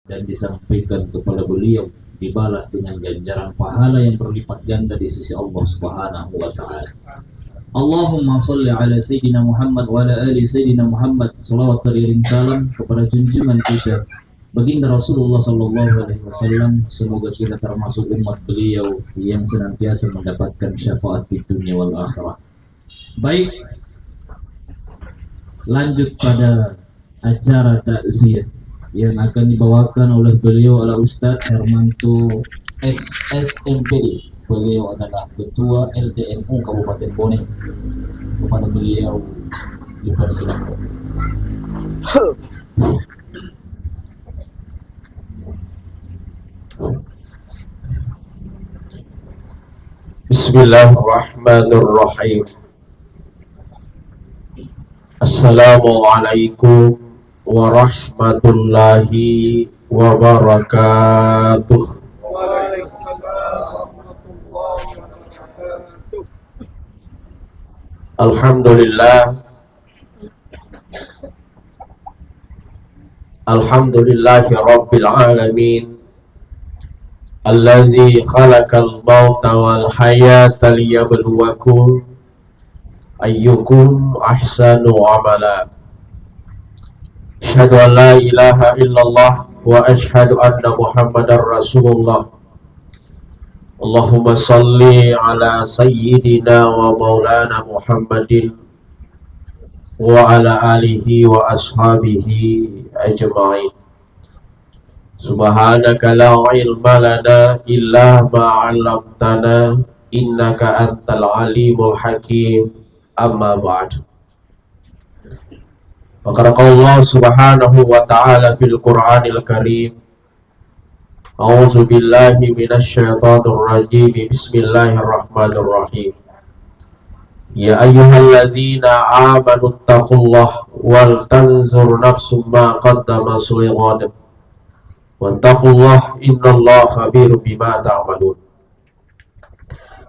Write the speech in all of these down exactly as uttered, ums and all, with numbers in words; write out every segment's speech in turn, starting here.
dan disampaikan kepada beliau dibalas dengan ganjaran pahala yang berlipat ganda di sisi Allah Subhanahu wa Ta'ala. Allahumma salli ala Sayyidina Muhammad wa ala ali Sayyidina Muhammad. Salawat teriring salam kepada junjungan kita Baginda Rasulullah Sallallahu Alaihi Wasallam. Semoga kita termasuk umat beliau yang senantiasa mendapatkan syafaat di dunia wal akhirah. Baik, lanjut pada acara takziah yang akan dibawakan oleh beliau, adalah Ustadz Hermanto, S S M P D. Beliau adalah Ketua L T N U Kabupaten Bone. Kepada beliau dipersilakan. Bismillahirrahmanirrahim. Assalamualaikum warahmatullahi wabarakatuh. Waalaikumsalam warahmatullahi wabarakatuh. Alhamdulillah. Alhamdulillahi rabbil alamin. Alladzi khalaqal mauta wal hayata liyabluwakum ayyukum ahsanu amala. Asyhadu an la ilaha illallah wa asyhadu anna Muhammadar Rasulullah. Allahumma salli ala sayyidina wa maulana Muhammadin wa ala alihi wa ashabihi ajma'in. Subhanaka la ilma lana illa ma 'allamtana innaka antal alimul hakim. Amma ba'd. Wa qala Allah subhanahu wa ta'ala fil Qur'anil Karim, A'udzu billahi minasy syaithanir rajim. Bismillahirrahmanirrahim. Ya ayyuhalladzina amanu taqullaha wal tanzur nafsum ma qaddamat lighad. Wattaqullaha innallaha khabirum bima ta'malun.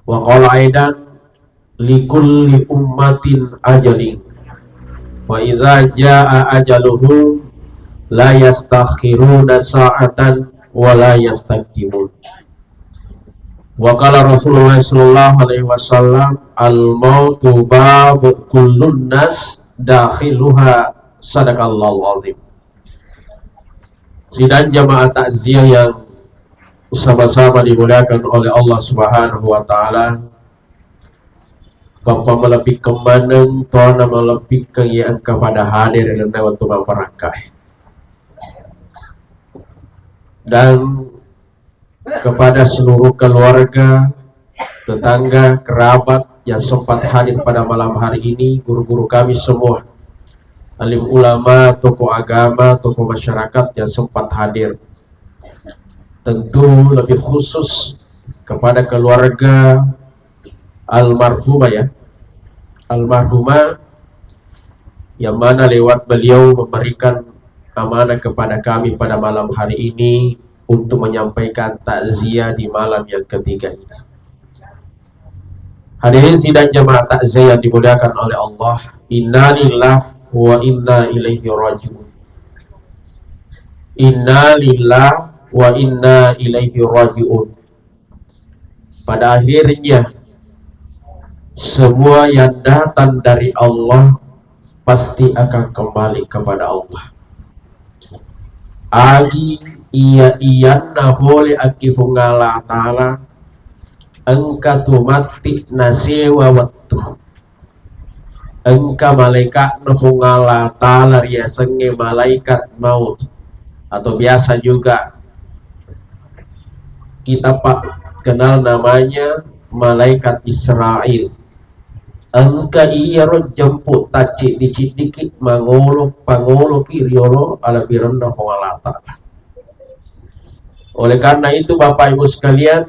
Wa qala aidan, likulli ummatin ajalin. Fa idza jaa ajaluhum la yastakhiruna sa'atan wa la yastaqdimun. Wa qala Rasulullah sallallahu alaihi wasallam, al mautu babu kullun nas dakhiluha. Sadaqallahul azim. Sidang jamaah takziah yang sama-sama dimuliakan oleh Allah Subhanahu wa Ta'ala, pappa malebbikkeng maneng tona malebbikkeng iya engka pada hadir ri lalenna wettu mabbarakka. Dan kepada seluruh keluarga, tetangga, kerabat yang sempat hadir pada malam hari ini, guru-guru kami semua, alim ulama, tokoh agama, tokoh masyarakat yang sempat hadir. Tentu lebih khusus kepada keluarga almarhumah, ya. Almarhumah yang mana lewat beliau memberikan amanah kepada kami pada malam hari ini untuk menyampaikan takziah di malam yang ketiga ini. Hadirin sidang jamaah takziah yang dimuliakan oleh Allah, innalillah wa inna ilaihi raji'un. Innalillah wa inna ilaihi raji'un. Pada akhirnya, semua yang datang dari Allah pasti akan kembali kepada Allah. Agi iya-iyanna fole akki Fuang Allah Ta'ala, engka tu matti nasewa wettu. Engka malaikatna Fuang Allah Ta'ala riasengnge malaikat maut, atau biasa juga kita, Pak, kenal namanya malaikat Israil. Engka iyaro jempu tacciddi-ciddiki mangolo, pangoloki riolo alebbirenna Fuang Allah Ta'ala. Oleh karena itu, Bapak Ibu sekalian,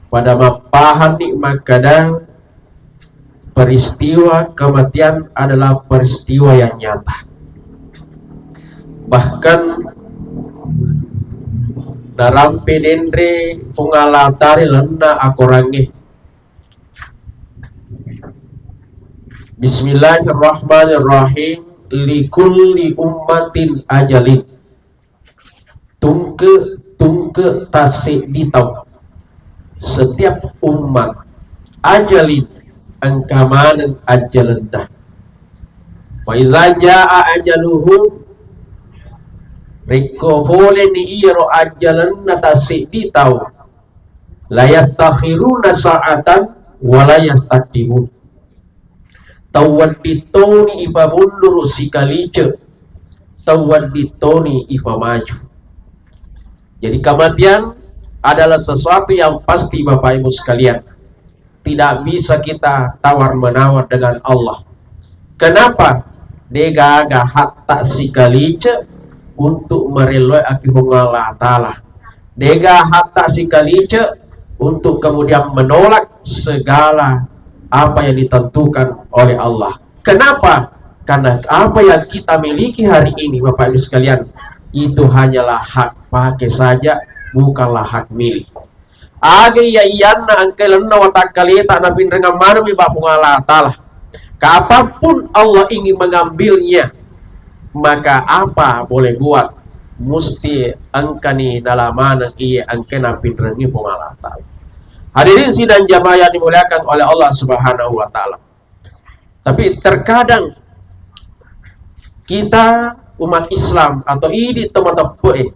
pada mappahanni makkada peristiwa kematian adalah peristiwa yang nyata. Bahkan narampe denre Fuang Allah Ta'ala ri lalenna akorangnge. Bismillahirrahmanirrahim. Likulli ummatin ajalin. ke tungke tasseddi tau. Setiap ummat ajalin engka maneng ajalenna. Fa iza jaa ajaluhum, rekko poleni iyaro ajalenna tasseddi tau, la yastakhiruna sa'atan wa la yastaqdimun. Tau wedding toni ipamundur sikalice, tau wedding toni ipamaju. Jadi kematian adalah sesuatu yang pasti, Bapak Ibu sekalian. Tidak bisa kita tawar-menawar dengan Allah. Kenapa? Degaga hatta sikalice untuk mereloi aki Puang Allah Ta'ala. Degaga hatta sikalice untuk kemudian menolak segala apa yang ditentukan oleh Allah. Kenapa? Karena apa yang kita miliki hari ini, Bapak Ibu sekalian, itu hanyalah hak pakai saja, bukanlah hak milik. Aga iya-iyanna engka lenna watakkaleta napinrengang manengmi ba Puang Allah Ta'ala. Kapanpun Allah ingin mengambilnya, maka apa boleh buat? Musti engkani nala maneng iya engka napinrengi Puang Allah Ta'ala. Hadirin sidang jamaah yang dimuliakan oleh Allah Subhanahu wa Ta'ala. Tapi terkadang kita umat Islam atau idi to mateppe'e,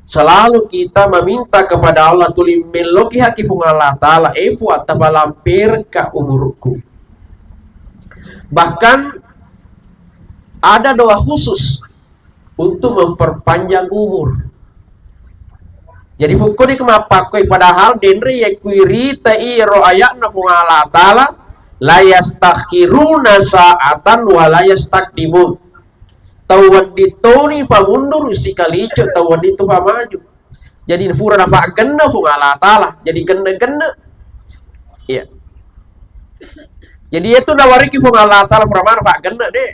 selalu kita meminta kepada Allah, tuli melloki haki Puang Allah Ta'ala, "Eh, Puang, tapalamperekka umurukku." Bahkan ada doa khusus untuk memperpanjang umur. Jadi, pukuni kemappakkoi, padahal denre yakkuirita iyaro aya'na Puang Allah Ta'ala, "La yastakhiruna sa'atan wa la yastaqdimun." Tau wedding toni pamundur sikalice, tau wedding tu pamaju. Jadi, pura napaggenna Puang Allah Ta'ala, jadi genne-genne. Iya. Jadi, itu nawariki Puang Allah Ta'ala pura mana paggenne, deh.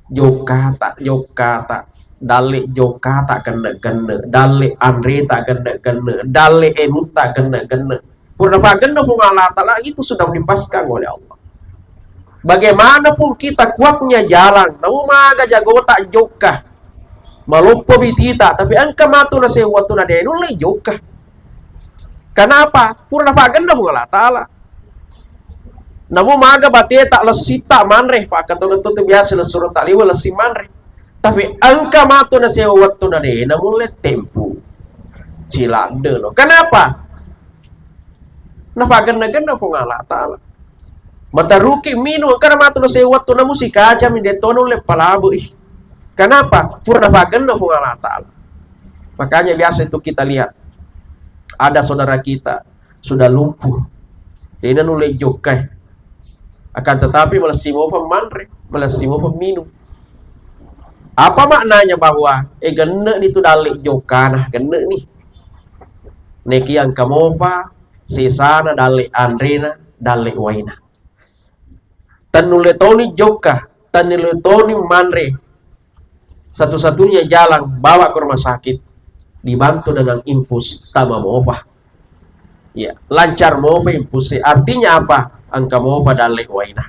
Jokkata, jokkata, dalle jokkata genne-genne, dalle anreta genne-genne, dalle enutta genne-genne. Pura napaggenna Puang Allah Ta'ala, itu sudah dipaskan oleh Allah. Bagaimanapun kita kuatnya jalan, namu maga jagota jokka, maloppo bitita, tapi engka matu nasewwa tu na de nulle jokka. Kenapa? Pura napaggenna Puang Allah Ta'ala. Namu maga bateta, lessita manre, pakkatongetto tu biasa lessureng taliwe lessi manre. Tapi engka matu nasewwa wettu na de namulle tempu. Ciladde no. Kenapa? Napagenna-genna Puang Allah Ta'ala. Mataruki minung, engka matu nasewwa wettu namu sikacami de to nulle palabu ih. Kenapa? Pura napagenna Puang Allah Ta'ala. Makanya biasa itu kita lihat ada saudara kita sudah lumpuh. Dena nulle jokkai. Akan tetapi malessi mopa manre, malessi mopa minum. Apa maknanya bahwa, eh, genne ni tu dalle jokkana, genne ni. Neki engka mopa sesana dalle anrena, dalle waina. Tennulle toni jokka, tennulle toni manre. Satu-satunya jalan, bawa ke rumah sakit, dibantu dengan infus, tama mopa. Ya, lancar mopa infus. Artinya apa? Engka mopa dalle waina.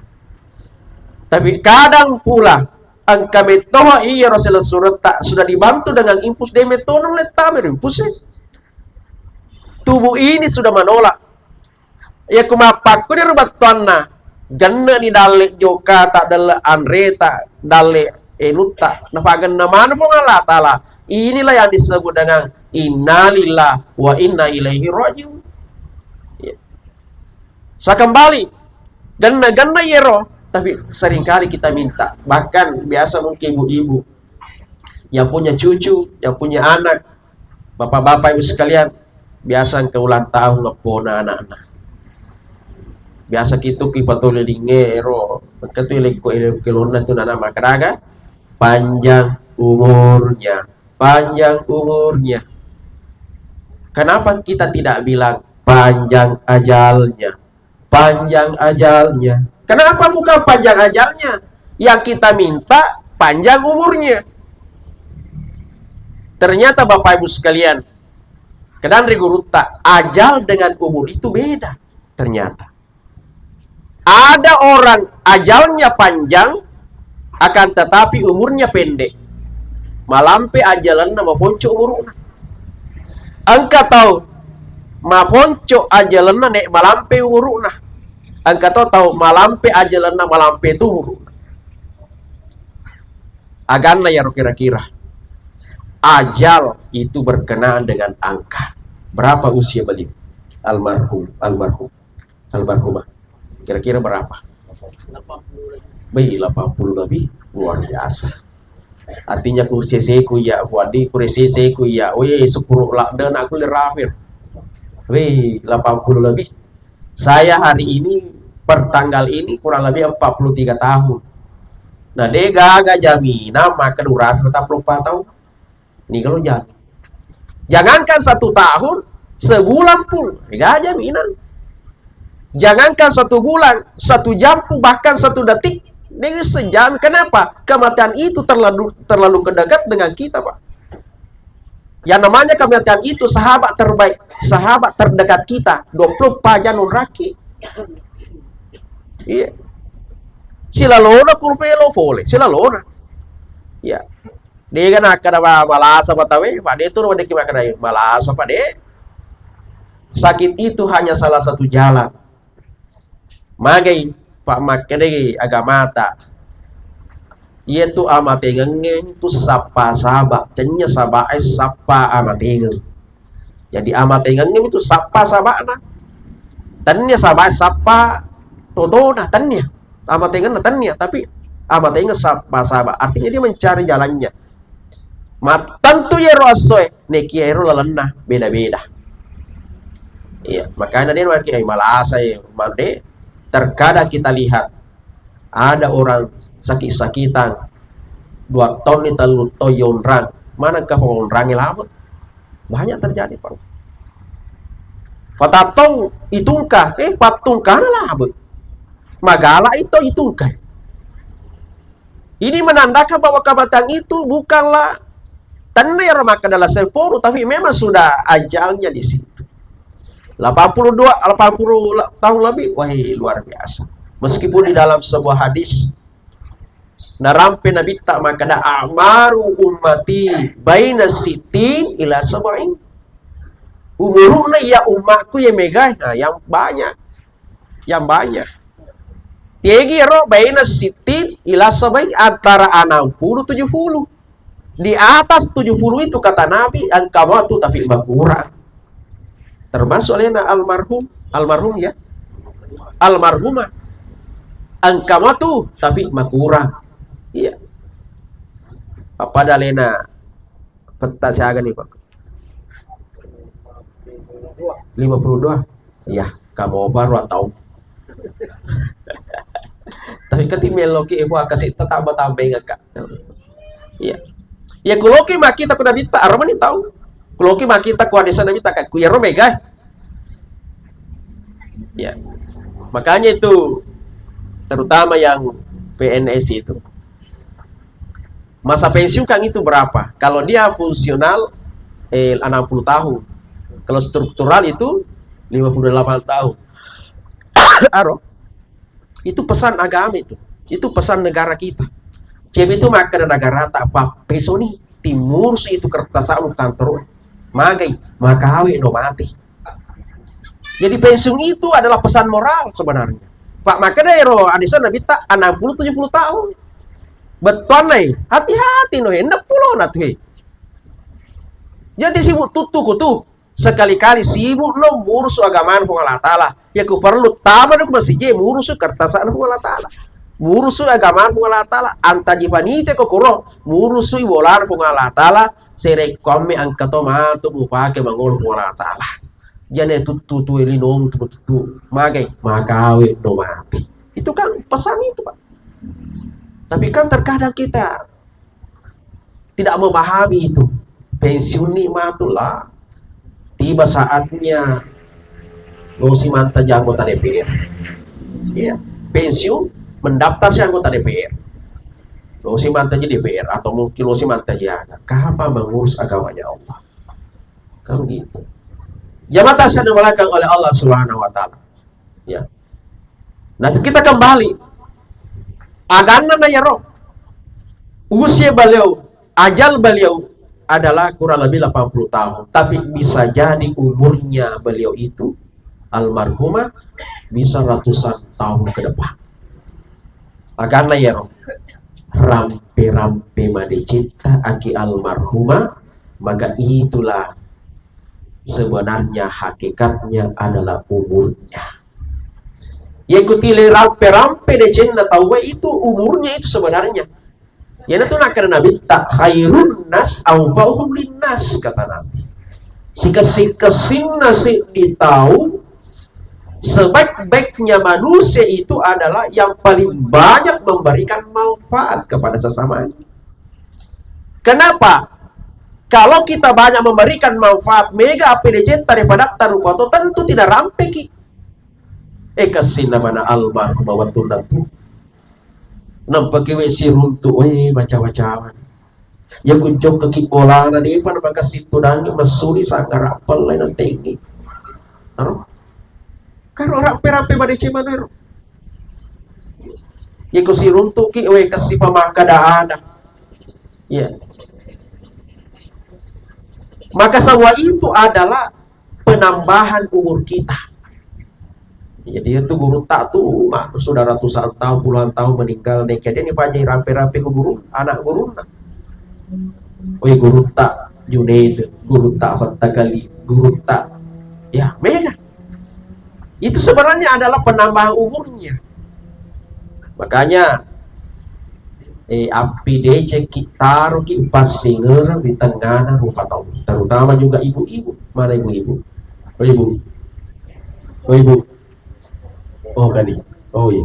Tapi kadang pula engka mettoha iya ro selessuretta sudah dibantu dengan infus, de metto nulle tama infus. Tubuh ini sudah menolak. Iya ku mappakkuni ro battuanna, genne ni dalle jokkata, dalle anreta, dalle enutta, napagenna maneng Puang Allah Ta'ala. Inilah yang disebut dengan innalillah wa inna ilaihi rajiun. Ya. Saya kembali, genne-genne yero, tapi seringkali kita minta. Bahkan biasa mungkin ibu-ibu yang punya cucu, yang punya anak, Bapak-bapak, Ibu sekalian, biasa engka ulang tahun eppona anakna. Biasa kitu ki patole linge ero, engka tu ilekko ilekko lonna tu nana makkadaga, "Panjang umurnya, panjang umurnya." Kenapa kita tidak bilang, "Panjang ajalnya, panjang ajalnya"? Kenapa bukan panjang ajalnya? Yang kita minta panjang umurnya. Ternyata Bapak Ibu sekalian, kedang ri gurutta, ajal dengan umur itu beda ternyata. Ada orang ajalnya panjang, akan tetapi umurnya pendek. Malampe ajalanna, maponco umuruna. Engka tau maponco ajalenna nek malampe umuru'na. Engka to tau malampe ajalenna malampe tu umuru'na. Aganna yaro kira-kira. Ajal itu berkenaan dengan angka. Berapa usia beliau? Almarhum, almarhum, almarhumah. Kira-kira berapa? Wih, delapan puluh lebih. Luar biasa. Artinya ku seseku iya, wadi ku seseku iya. Wih, sepuluh lakden aku lerafir. Wih, delapan puluh lebih. Saya hari ini, per tanggal ini, kurang lebih empat puluh tiga tahun. Nah, de gaga jaminan maka durasi empat puluh empat tahun. Ini kalau jadi. Jangankan satu tahun, sebulan pun, de gaga jaminan. Jangankan satu bulan, satu jam pun, bahkan satu detik, de sejam. Kenapa? Kematian itu terlalu terlalu dekat dengan kita, Pak. Yang namanya kematian itu sahabat terbaik, sahabat terdekat kita, dua puluh empat jam nonraki. Iya. Silalona kurpelo pole, silalona. Iya. Dega nakkada ba-, malasa pa tawe, Pak, de tu ro deki makkada, malasa, Pak, de. Sakit itu hanya salah satu jalan. Magai, Pak, makkedai agamata. Iyatu amatengengnge tu sappa saba, cennya sabae sappa amatengeng. Jadi amatengengnge tu sappa sabana. Tennia sabae sappa totona, tennia. Amatengenna tennia, tapi amatengeng sappa saba. Artinya dia mencari jalannya. Mattentu iyaro essoe, nekia ero lalenna beda-beda. Iya, makanya dia makin, eh, malasa, eh, mande. Terkadang kita lihat ada orang sakit-sakitan dua tahun ni tellu tahun yonrang, mana ke onrang lama? Banyak terjadi, Pak. Patatong itungka, eh, patungkana lama. Magala itu itungka. Ini menandakan bahwa kematian itu bukanlah tennia ro makkeda la seppulo, tapi memang sudah ajalnya di situ. Delapan puluh dua, delapan puluh la-, tahun lebih, wah, luar biasa. Meskipun di dalam sebuah hadis, narampe Nabitta makkeda, "A'maru ummati baina sittin ila sab'in." Umuruna iya ummakku ya megai, nah, yang banyak. Yang banyak. Tegi ero baina sittin ila sab'in, antara enam puluh tujuh puluh. Di atas tujuh puluh itu kata Nabi, engka matu tapi makurang. Termasuk alena almarhum, almarhum ya. Almarhumah. Engka matu tapi makurang. Iya. Apa ada alena peta siaga nih, Pak? Lima puluh dua. Iya, kamu baru tahu. Tapi kati meloki ibu akasi tetap bertambah, Kak. Iya. Ya, kuloki maki tak kuda bita, aromani tahu. Kuloki maki tak kuda desa nabi tak ku ya romega. Ya. Makanya itu terutama yang P N S itu. Masa pensiun kan itu berapa? Kalau dia fungsional, eh, enam puluh tahun. Kalau struktural itu lima puluh delapan tahun. Aro, itu pesan agama itu. Itu pesan negara kita. Cebe itu makkeda negara tak apa. Pesoni timur itu kertas anu kantor. Magai, makawe no mati. Jadi pensiun itu adalah pesan moral sebenarnya. Pak, makanya ero adesan Nabi tak enam puluh tujuh puluh tahun. Betuan nai, hati-hati no, enam puluh na tuh. Jadi sibuk tutu kutu. Sekali-kali sibuk no murusu agama Puang Allah Ta'ala. Ya ku perlu tama no masjid murusu kertas Puang Allah Ta'ala. Murusu agama Puang Allah Ta'ala. Antaji panitia ko kuro murusu ibola Puang Allah Ta'ala. Serekkoammi engka to matu mupake mangolo Puang Allah Ta'ala. Jane tuttu tu linong tu tuttu. Magai, makawe no mati. Itu kan pesan itu, Pak. Tapi kan terkadang kita tidak memahami itu. Pensiun ni matu lah. Tiba saatnya losi mantaji anggota D P R. Iya, pensiun mendaftar si anggota D P R. Losi mantaji D P R atau mungkin losi mantaji aga. Kapan mengurus agamanya Allah? Kan gitu. Jamaah yang dimuliakan oleh Allah Subhanahu wa Ta'ala. Ya. Nah, kita kembali. Aganna na yaro. Usia beliau, ajal beliau, adalah kurang lebih delapan puluh tahun, tapi bisa jadi umurnya beliau itu, almarhumah, bisa ratusan tahun ke depan. Makanya ya, rampe-rampe madecetta aki almarhumah, maka itulah sebenarnya hakikatnya adalah umurnya. Iyekuti le rampe-rampe decenna tauwe itu umurnya itu sebenarnya. Iyanatu nakkeda Nabitta, "Khairun nas anfa'uhum linnas," kata Nabi. Sikessing-kessingna seddi tau, sebaik-baiknya manusia itu adalah yang paling banyak memberikan manfaat kepada sesamanya. Kenapa? Kalau kita banyak memberikan manfaat, mega appedecenna daripada tarupa to, tentu tidak rampeki. Eh, kessinna mana almarhum wettunna tu. Nampaki we siruntu, we baca-bacaan. Ya kujokkaki bolana, depa na makasittu dangi, massuni sanggara appellai na tengi. Aro? Karo rappe-rappe madeceng manero. Ya kusiruntuki, we kessi pamakkada ada. Ya. Maka semua itu adalah penambahan umur kita. Jadi itu gurutta tu, mak, sudah ratusan tahun, puluhan tahun meninggal, nekia de ni pajai rampe-rampe ku guru, anak guruna. Oi gurutta Junaid, gurutta Fattakali, gurutta, ya, mega. Itu sebenarnya adalah penambahan umurnya. Makanya, eh, appi decekki, taroki passingereng di tengngana rupa tau. Terutama juga ibu-ibu. Mana ibu-ibu? Oh, ibu. Oh, ibu. Oh, kali. Oh, iya.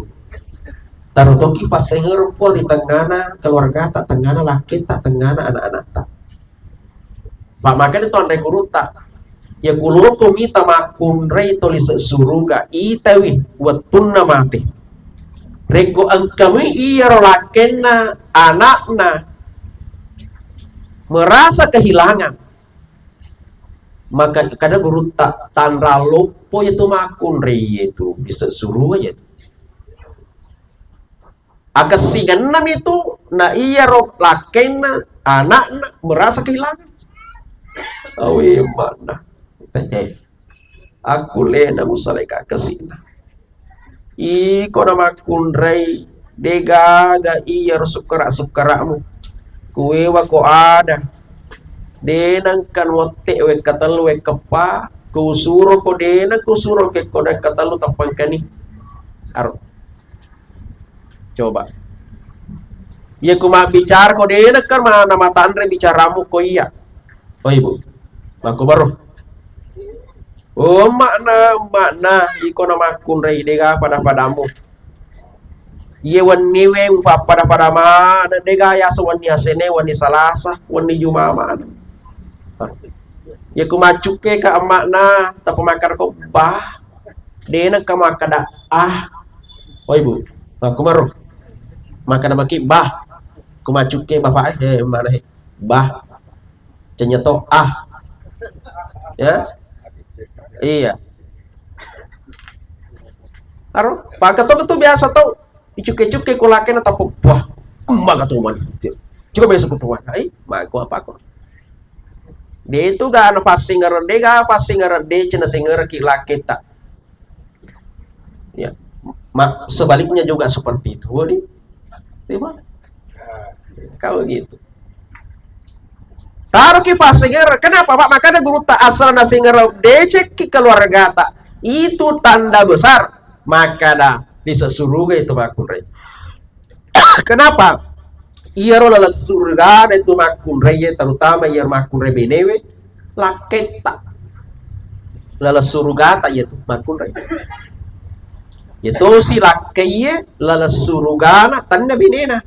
Tarotoki passingereng po di tengngana keluargata, tengngana lakketta, tengngana anak-anakta. Pammakana to anre gurutta, ya kuloko mita makkunrai to lise suruga, itawi wettunna mate. Rekko engkamui iyaro lakkenna anakna merasa kehilangan, maka kada gurutta, tanra loppo yetu makkunrai yetu lise suruga yetu. Akessingenna mitu, na iyaro lakkenna, anakna merasa kehilangan. Awe mana? Aku lena musaleka kesina. Iko na makkunrai, degaga iyaro sukkara-sukkaramu. Kuewa ko ada. Denang kan wette wekka tellu wekka pa, kusuro ko denang, kusuro ke ko wekka tellu tappangkani. Aro. Coba. Iya ku mabbicara ko de' nakkar ma-, namatanre bicaramu ko iya. Oh, Ibu. Makko baru. Oh, makna, makna, iko namakkunrai de'ga pada-padamu. Iye wenni we mupappada-pada mana, de'ga yaseng wenni asene, wenni Salasa, wenni Juma mana. Iya ku maccukke ka amma'na, tappa makkada ko, "Bah." De' nengka makkada, "Ah." Oh, Ibu. Makkumaro. Makkada maki, "Bah." Ku maccukke bapak, eh, mana, eh? "Bah." Cenyeto, "Ah." Ya? Iya. Aro, paketo-keto biasa to. Icukke-cukke ko lakkena tappa, "Bah." Maga to mani. Coba besok ko tuan. Ai, mago apa ko? De' tu ga na passingereng, de' ga passingereng, de' cina singereng ki lakketa. Ya. Ma-, sebaliknya juga seperti itu. Boleh? Terima. Kalau gitu. Taruki passingereng. Kenapa, Pak? Makanya gurutta asal na singereng decekki keluargata. Itu tanda besar. Makada di sesuruga itu makkunrai. Kenapa? Iyaro laleng surugana itu makkunraiye, terutama iyaro makkunrai benewe, lakketta. Laleng surugata iya tu makkunrai. Iya tosi lakkaiye laleng surugana, tennia benena.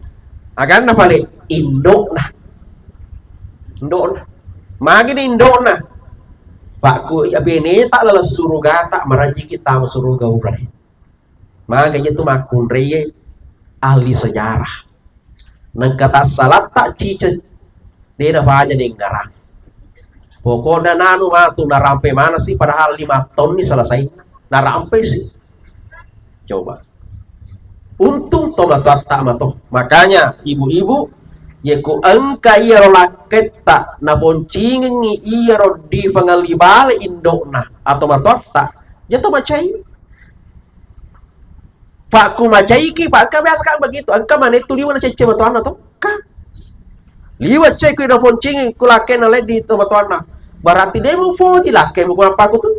Aganna pale indo'na. Indo'na. Magini indo'na? Pakku iya beneta laleng surugata, marajiki tama suruga urai. Maga iya tu makkunraiye ahli sejarah. Nengka tassalatta ciceng, de' napaja dengarang. Pokokna nanu matu narampe manasi, padahal lima taunni selesai. Narampe si. Coba. Untung tomatoatta mato. Makanya ibu-ibu Yekko engka iyaro lakketta naponcingengngi iyaro difangalli bale indo'na atau matoatta, jato macai. Pak ku macaiki, Pak, engka biasa kan begitu. Engka manettu liwa nacecce matoanna to. Ka. Liwa cai ku naponcingi ku lakkena leddi to matoanna. Berarti demo foji lakkemu ku nappaku tu.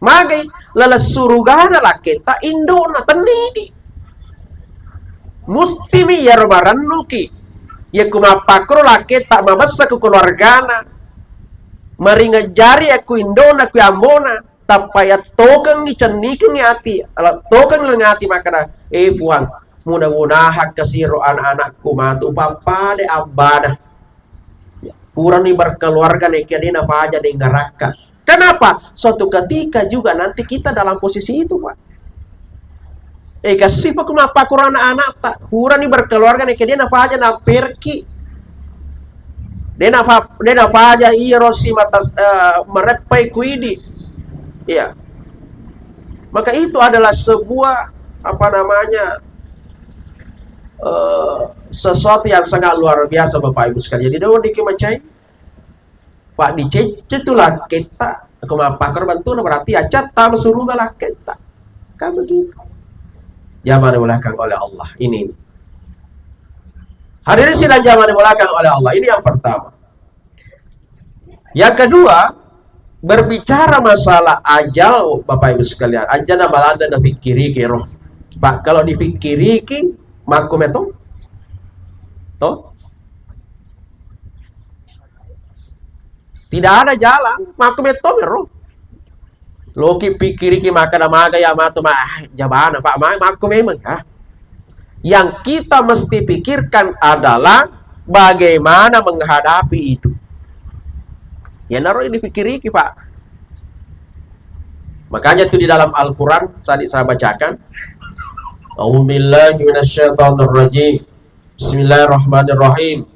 Magai laleng surugana lakketta indo'na tennidi. Mustimi iyaro marennuki. Yekku mappakkoro lakketta mabessa ku keluargana. Maringejjari yakku indo'na ku ambona. Tappa yattokengngi cennikengngi ati, lettokengngi ati makkeda, eh Puang, muna-munahang kasiro anak-anakku matu pappada abbana. Purani berkeluarga nekia de napaja de ngarakka. Kenapa? Suatu ketika juga nanti kita dalam posisi itu, Pak. Eh, kasipa ku mappakkoro anak-anakta. Purani berkeluarga nekia de napaja namperki. De nafa-, de napaja iyaro simata, eh, mareppai ku idi. Iya. Maka itu adalah sebuah, apa namanya, eh, sesuatu yang sangat luar biasa, Bapak Ibu sekalian. Jadi, daun diki macai, Pak, dicecce tu lakketta, aku mappakkoro bentuna, berarti acatta masuruga lakketta. Kan begitu. Jamaah dimuliakan oleh Allah. Ini. Hadirin sidang jamaah dimuliakan oleh Allah. Ini yang pertama. Yang kedua, berbicara masalah ajal, Bapak Ibu sekalian, ajana malanda nafikkiriki ro. Pak, kalau difikkiriki, makku meto? Toh? Tidak ada jalan, makku meto mero. Loki pikkiriki makkeda maga ya matu ma-, ah, jabana, Pak, ma-, makku memang, ah. Yang kita mesti pikirkan adalah bagaimana menghadapi itu. Ya naro ini pikiriki, Pak. Makanya itu di dalam Al-Quran, tadi saya bacakan. A'udzubillahi minasyaitonirrajim. Bismillahirrahmanirrahim.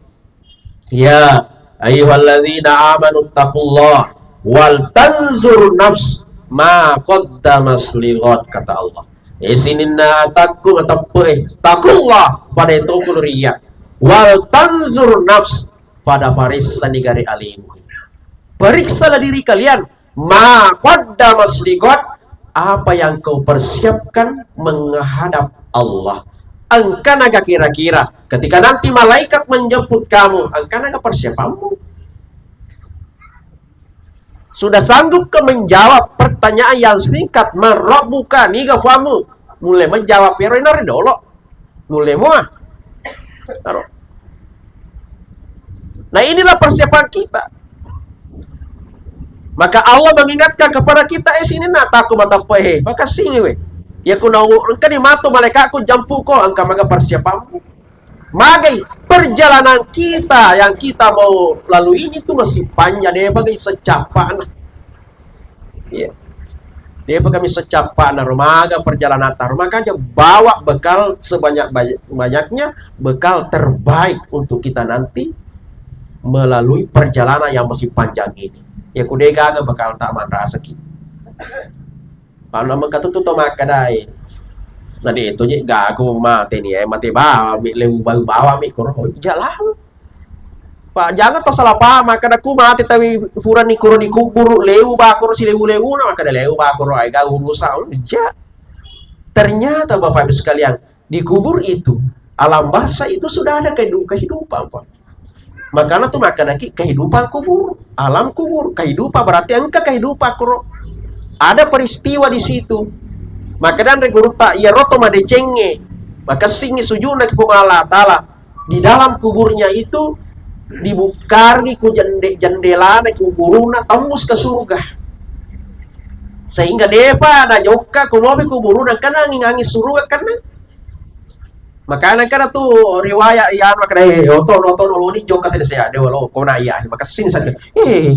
Ya ayyuhalladzina amanu taqullaha wal tanzur nafs ma qaddamas lighad, kata Allah. Eh, sininna atakku mateppe, eh, taqullaha, pada itu kuliah. Wal tanzur nafs, pada parissani gare alimu. Periksalah diri kalian, ma qaddamas lighad, apa yang kau persiapkan menghadap Allah. Engkanaga kira-kira ketika nanti malaikat menjemput kamu, engkanaga persiapanmu? Sudah sanggupkah menjawab pertanyaan yang singkat, "Man rabbuka?" Niga fuammu? Mulai menjawab, "Ero inari dolo." Nulle mua. Aro. Nah, inilah persiapan kita. Maka Allah mengingatkan kepada kita, eh, sininna atakku mateppe, eh, makassingi we. Ya ku nau engkani matu malaikatku jampuko, engka maga persiapanmu. Magai perjalanan kita yang kita mau lalui ini tuh masih panjang, de bagai secappana. Iya. Depa kami secappana, rumaga perjalanan taru. Makanya bawa bekal sebanyak-banyaknya, bekal terbaik untuk kita nanti melalui perjalanan yang masih panjang ini. Ya, ku de gaga bekal tak manrasaki. Pada mengkatutu to makkadai. Nah, de to je gaga mate ni, eh, mate bawa mi, lewu bawa mi, koro jalan. Pak, jangan to salah paham, makkeda ku mate tawi purani kuro dikubur, lewu bakuro silewu-lewuna, makkeda lewu bakuro, ai, gak urusan, ja. Ternyata Bapak Ibu sekalian, di kubur itu, alam barzah itu sudah ada kehidu-, kehidupan, Pak. Makanya tuh makkeda ki kehidupan kubur, alam kubur, kehidupan berarti engka kehidupan kuro. Ada peristiwa di situ. Makkeda anre gurutta, iya roto madecengnge, makessingngi sujudna ki Puang Allah Ta'ala. Di dalam kuburnya itu dibukkarengngi ku jende-, jendelana kuburuna tembus ke surga. Sehingga depa najokka ku mopi kuburuna, karena angin-angin surga karena makana kada tu riwayat iya anu kada, eh, oto, oto, loni jokka tadi saya dewa lo kona iya makassin saja. Eh,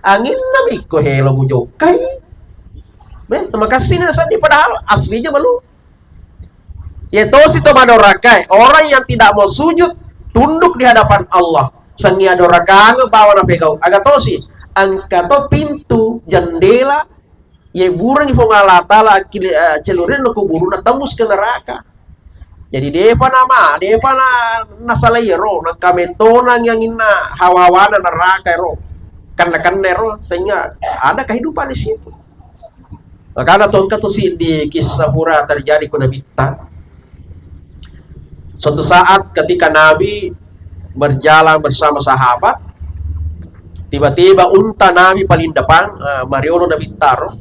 angin nabi ko helo mujokkai. Be, makassin saja padahal aslinya belum. Iya tosi to madorakae, orang yang tidak mau sujud, tunduk di hadapan Allah. Sengi adorakangeng bawa napegau. Aga tosi, engka to pintu, jendela, iya burengngi Puang Allah Ta'ala, akkile-, eh, celureng no kuburuna tembus ke neraka. Jadi depa nama, depa na nasalai ero, nakametona ngianginna hawa-hawana neraka ero, kenna-kenna ero, sehingga ada kehidupan di situ. Makana tongka tu siddi kisah pura terjadi ku Nabitta. Suatu saat ketika Nabi berjalan bersama sahabat, tiba-tiba unta Nabi paling depan, eh, mariolo Nabitta ro,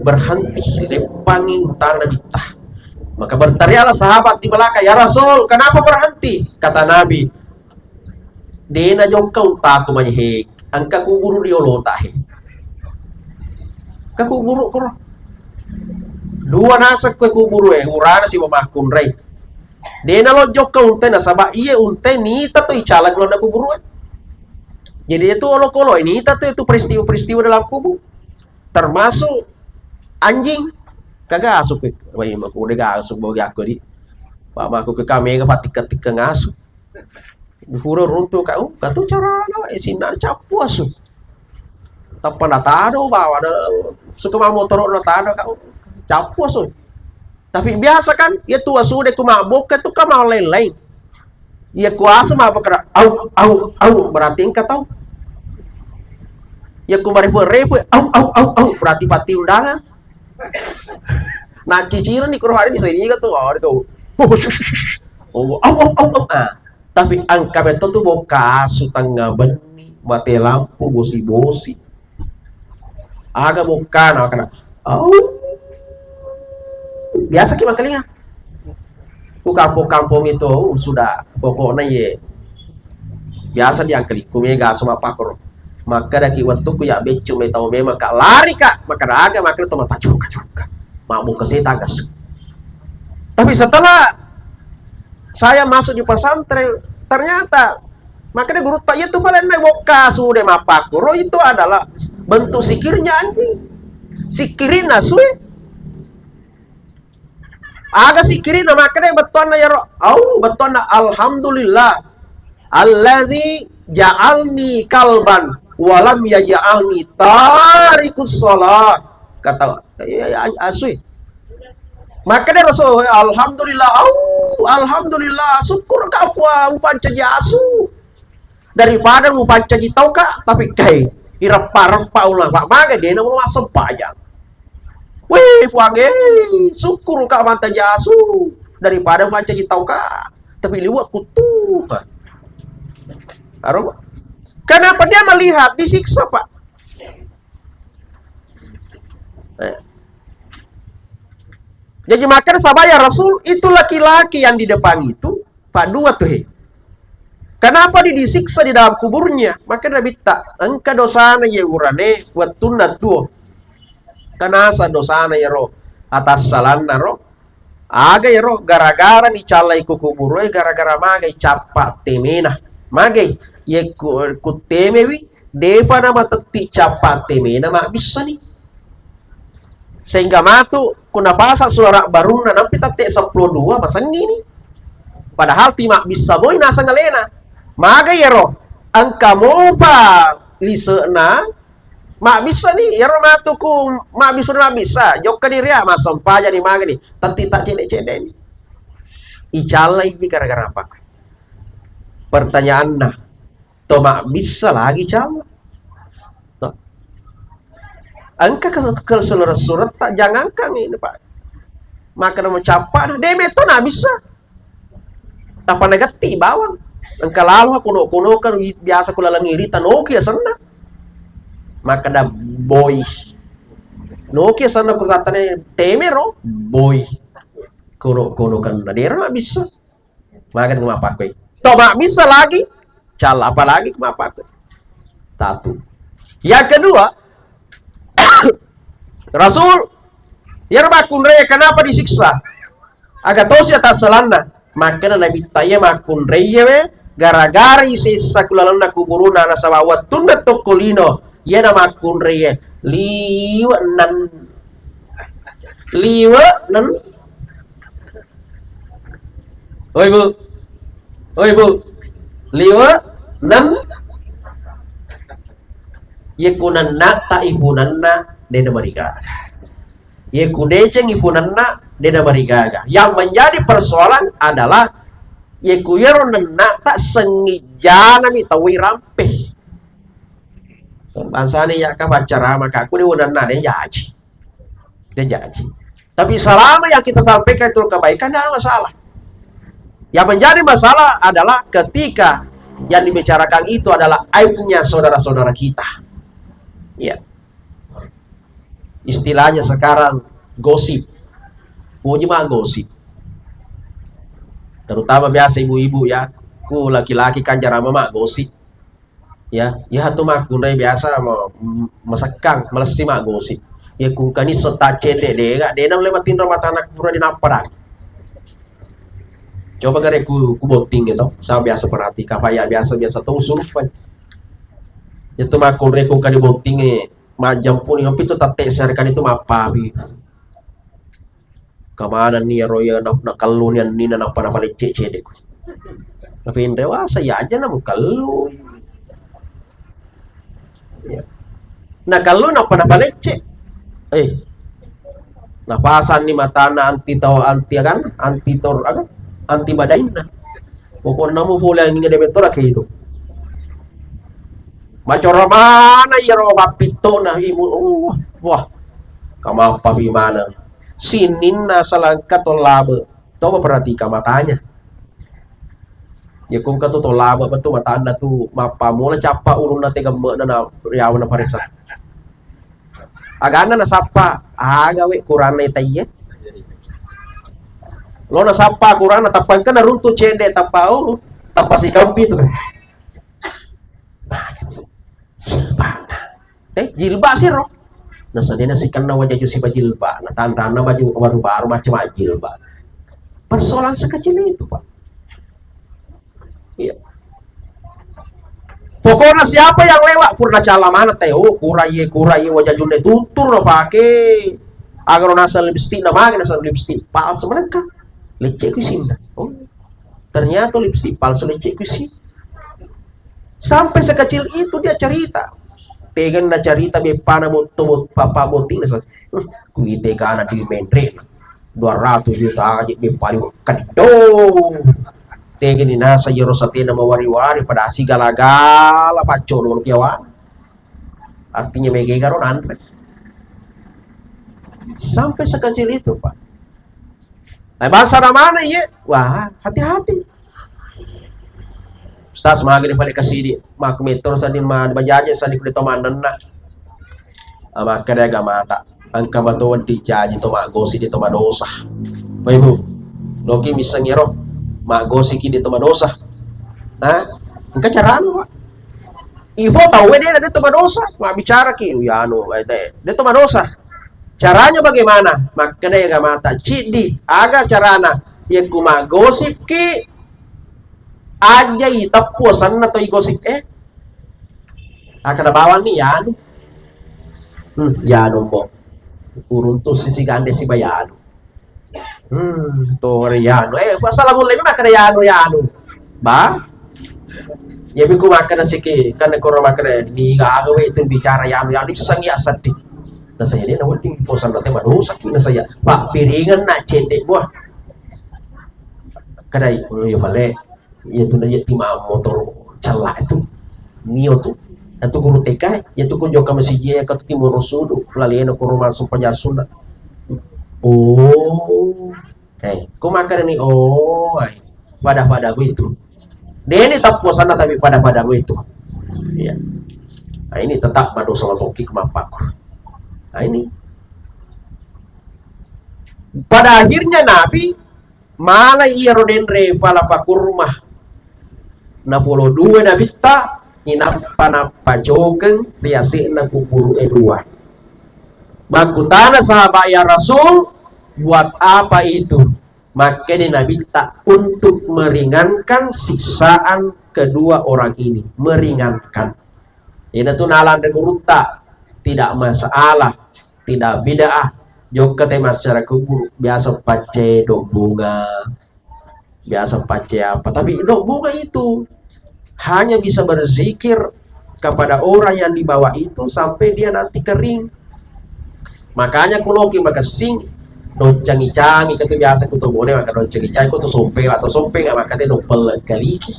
berhenti, leppangi unta Nabitta. Maka berteriaklah sahabat di belakang, "Ya Rasul, kenapa berhenti?" Kata Nabi, "Dena jokka untaku maje he, engka kuburu di olota he." Ka kuburu kuro. Dua naseng kue kuburu e, urana si mamakkunrai. Dena lo jokka unte nasaba iye unte nita to icala kulonna kuburu e. Jadi itu olokolo ini nita to itu peristiwa-peristiwa dalam kubur. Termasuk anjing. Kaga asuk, wah, iya, mako udah gak asuk bagi aku di. Pak mako ke kami ke patik-ketik ke ngasuh. Dipura runtu kau, katu carana wae, sininna cappu asu. Tappa natado bawa na, suka mau motoro natado kau, cappu asu. Tapi biasa kan, iya tu asu de ku mabbokka tu kan mau lain-lain. Iya ku asu mabbokka, au, au, au, berarti engka tau. Iya ku marepe-repe, au, au, au, au, berarti pati undangan. Nah, ciciran di kurang ada di sini kan tuh, oh, kau. Oh, au, au, au, au. Ah. Tapi engka metto tu bokka asu tengnga benni, mate lampu, bosi-bosi. Aga bokkana, makana, au. Biasa ki mangkalinga. Ku kampong-kampong itu sudah pokoknya ye. Biasa diangkali ku mega asu mappakoro. Makkadaki wettukku ya beccu mai tau memang ka lari ka, makkada aga, makkada to mata cuka-cuka. Mabbuka seta gas. Tapi setelah saya masuk di pesantren, ternyata makanya guru tak itu kalian naik bokka sudah mappakoro itu adalah bentuk sikirnya anjing. Sikirin asu. Aga sikirina makkeda bettuanna iyaro, au, bettuanna, "Alhamdulillah allazi ja'alni kalban wa lam yaj'alni tarikus shalah." Kata, iya, iya, asui. Makkeda Rasul, "Alhamdulillah, au, alhamdulillah, syukur ka Puang, upancaji asu." Daripada mupancaji tau ka, tapi kai, ireppa-reppa ulang, Pak, maga dena mulo massempajang. Wih, Puang, eh, syukur ka mantaji asu daripada mupancaji tau ka, tapi liwe kuttu ka. Aro, kenapa dia melihat disiksa, Pak? Eh. Jadi makkeda sabaya Rasul itu laki-laki yang di depan itu Pak dua tuh he. Kenapa di disiksa di dalam kuburnya? Maka Nabitta, engka dosana ye urane wettunna tuo. Kenasa dosana yero atassalanna ro. Aga yero gara-gara ni callai ku kuburu e gara-gara magai cappa temena. Magai ye ku, ku temewi depa na matetti cappa temena mabbissani. Sehingga matu ku napasa suara barunna nampi tette seppulo dua masengngini. Padahal ti mabbissa moi naseng alena. Maga yero engka mopa lise'na mabbissa ni yero matu ku mabbissa mabbissa jokka ni ria massempajang ni maga ni tatti tak cedde-cedde ni. Icallai ji gara-gara apa? Pertanyaanna, to mabbissa lagi calla. To. Engka ke, ke surat-surat tak jangankan ini, Pak. Maka nama cappa, deme to na bisa. Tapa nagatti bawang. Engka lalo kuno-kuno kan biasa kulalang iri tanoki asenna. Maka da boy. Noki asenna ku satane temero boy. Kuno-kuno kan na dera na bisa. Makan ku mappakkoi. To mabbissa lagi, calla apalagi ku mappakkoi. Satu. Yang kedua, Rasul, iyaro makkunrai kenapa disiksa? Aga tosi atassalanna. Makkeda Nabitta iya makkunrai we gara-gara isessa ku lalenna kuburuna nasaba wettunna tokko lino iyana makkunrai liwe nan liwe nan Oi, Bu. Oi, Bu. Liwe, nem. Ye kunanna, ta ipunanna, dena marigaga. Ye ku decengi punanna, de namarigaga. Yang menjadi persoalan adalah ye ku yero nenna ta sengijana mi tawwe rampe. Bangsana ya ka paccarama ka ku de wonanna de jaji. De jaji. Tapi selama yang kita sampaikan itu kebaikan, tidak ada masalah. Yang menjadi masalah adalah ketika yang dibicarakan itu adalah aibnya saudara-saudara kita. Ya. Istilahnya sekarang gosip. Muji mah gosip. Terutama biasa ibu-ibu ya, ku laki-laki kan jarang mah gosip. Ya, ya tu makkunrai biasa ma-, m-, masekkang, malessi maggosip. Ya kungkani setta cedde de ga, de na ulle matinro matana pura dinappa dah. Coba gare ku, ku botting itu, saya biasa perhatikan, apa ya biasa-biasa tu survei. Ya tu makkunrai kungkani botting e, majjampuni, tapi tu tette serikani tu mappabi. Kamanenni iyaro iya na-, nakelluni annina nappa napalecce cedde. Napenre wasa iya aja na mukellui. Iya. Nakellu nappa napalecce. Eh. Napasanni matana anti tau, anti agan, anti tor agan, anti badainna. Pokokna mu pole anging de betora kedo. Macora mana iyaro mappittona imu. Oh, wah. Kamappa pi mana. Sininna salangka to labe. Coba perhatikan matanya. Ya kungka tu to labe betul matana tu mappamola cappa ulunna tegemme na riawana paresa. Aganna nasappa, aga we kuranna taiye. Lo nasappa kuranna tappa engka naruntu cedde tappa, oh, tappa sikampi tu. Jilba'na. Eh, jilba siro. Nasadena sikenna wajaju siba jilba. Natanranna baju baru-baru macam jilba. Persoalan sekecil itu, Pak. Iya. Pokoknya siapa yang lewat purna cala mana teh, oh, kura iye, kura iye, wajajunna tutur na pake. Agaro nasa lipstick na mage nasa lipstick palsu menengka. Lecce ku sinna. Oh. Ternyata lipstick palsu lecce ku si. Sampai sekecil itu dia cerita. Pegang na cerita bepana botto bot papa boting na. Kuite kana di menre. Dua ratus juta aja be paling kedo. Tegeni nasa iyaro satena mawari-wari pada sigala-gala paccono kiawan. Artinya mega ro nanre. Sampai sekecil itu, Pak. Nah, bahasa mana iye? Wah, hati-hati. Ustaz, magi di pale kasidi, mak metor sadi ma bajaje sadi kude to manenna. Ah, makkeda agamata, engka mato wedding jaji to maggosi de to madosa. Bapak Ibu, loki miseng ero, maggosi ki de to madosa. Hah? Engka carana, Pak. Ifo tauwe de de to madosa, mabbicara ki, uyanu, de to madosa. Caranya bagaimana? Makkeda agamata, ciddi, aga carana? Yakku maggosip ki, Ajai teppu asenna to igosip e. Akkeda bawanni yanu. Hmm, yanu mo. Uruntu sisi gande siba yanu. Hmm, tore yanu. Eh, masalah mulle makkeda yanu, yanu. Ba? Ya biku makkeda siki, kan koro makkeda ni gawe itu bicara yanu, yanu sengi aseddi. Nah, saya dia wedding posan nanti madosa ki, nah, saya. Pak piringan nak cetek buah. Kedai, oh, iya pale. Iya tu na iya ti ma motor cella itu. Mio tu. Itu guru T K, iya tu ku jokka masigi iya ka tu timur sudu, lalena ku rumah sumpah jasunna. Oh. Eh, ku makan ini, oh, ai. Pada-pada begitu. Deni teppu asenna tapi pada-pada begitu. Iya. Nah, ini tetap madosa matoki kemapakku. Nah, ini. Pada akhirnya Nabi Malai iyaro denre pala pakurma. Napolo dua nabitta, inappa nappacokeng ri ase'na kuburu e dua. Makkutana sahabat, "Ya Rasul, buat apa itu?" Makkeda nabitta, "Untuk meringankan siksaan kedua orang ini." Meringankan. Ina tu nalanre gurutta, tidak masalah. Tidak bid'ah. Jokka te masyarakat kubur, biasa pacce do bunga, biasa pacce apa. Tapi do bunga itu hanya bisa berzikir kepada orang yang dibawa itu sampai dia nanti kering. Makanya kuloki makessing, doncangi-cangi, katu biasa ku to bone maka doncangi-cangi, ku to sompeng atau sompeng, maka te doppel kaliki.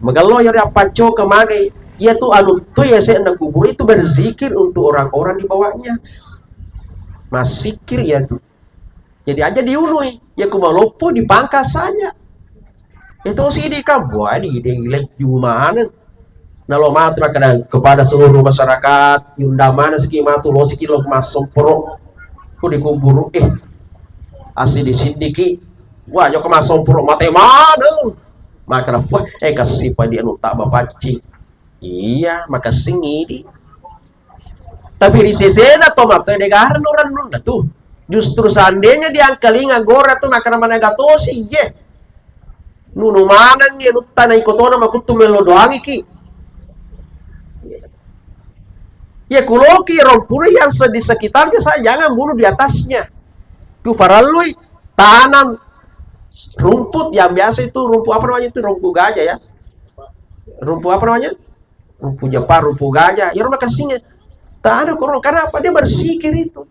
Magello yari appaccoka magai, iya tu anu tu ya sekna kubur itu berzikir untuk orang-orang di bawahnya. Massikir ya tu. Jadi aja diunui, ya ku maloppo dipangkas saja. Itu sidi kan, wah, di, di lejju maneng. Nalo matu makkeda kepada seluruh masyarakat, yunda mana siki matu, lo siki lo massempro ku dikuburu, eh, asidi sidiki, wah, joko massempro mate maneng. Makkeda, wah, eh, kasi pa di anu tak bapaccing. Iya, makessing idi. Tapi ri sesena to matoe de garang rennunna tu. Justru seandainya diangkalinga gora tu makkeda managa tosi, iye. Nunu manengngi anutta na iko tona makuttu melo doangiki. Ya kuloki rompuna yang se-, di sekitarnya saya jangan bunuh di atasnya. Tu parallui tanam rumput yang biasa itu rumput apa namanya itu rumput gajah ya. Rumput apa namanya? Rumput Jepang, rumput gajah. Ya rumah kasihnya. Tak ada kurang. Karena apa? Dia bersikir itu.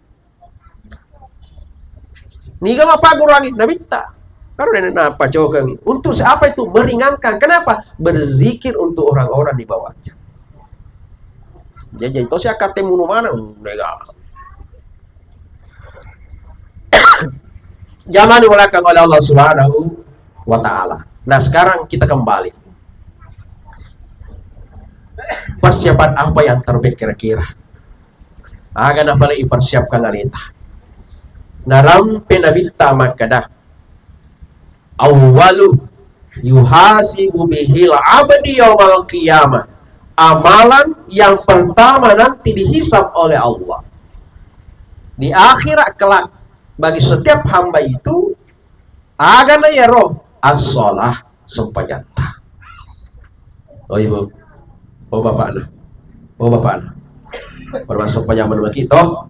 Niga mapagguruangi Nabitta. Baru nenek napa cokangi. Untuk siapa itu? Meringankan. Kenapa? Berzikir untuk orang-orang di bawahnya. Jadi itu si akate munu mana? Mega. Zaman dimuliakan oleh Allah Subhanahu wa Ta'ala. Nah, sekarang kita kembali. Persiapan apa yang terbaik kira-kira? Aga napale ipersiapkan aleta. Narampe Nabitta makkeda, "Awwalu yuhasibu bihil abdi yaumal qiyamah." Amalan yang pertama nanti dihisab oleh Allah di akhirat kelak bagi setiap hamba itu, agana yaro as-shalah, sempajatta. Oh, Ibu. Oh, Bapak, nah. Oh, Bapak, nah. Pada masa pajama maki toh.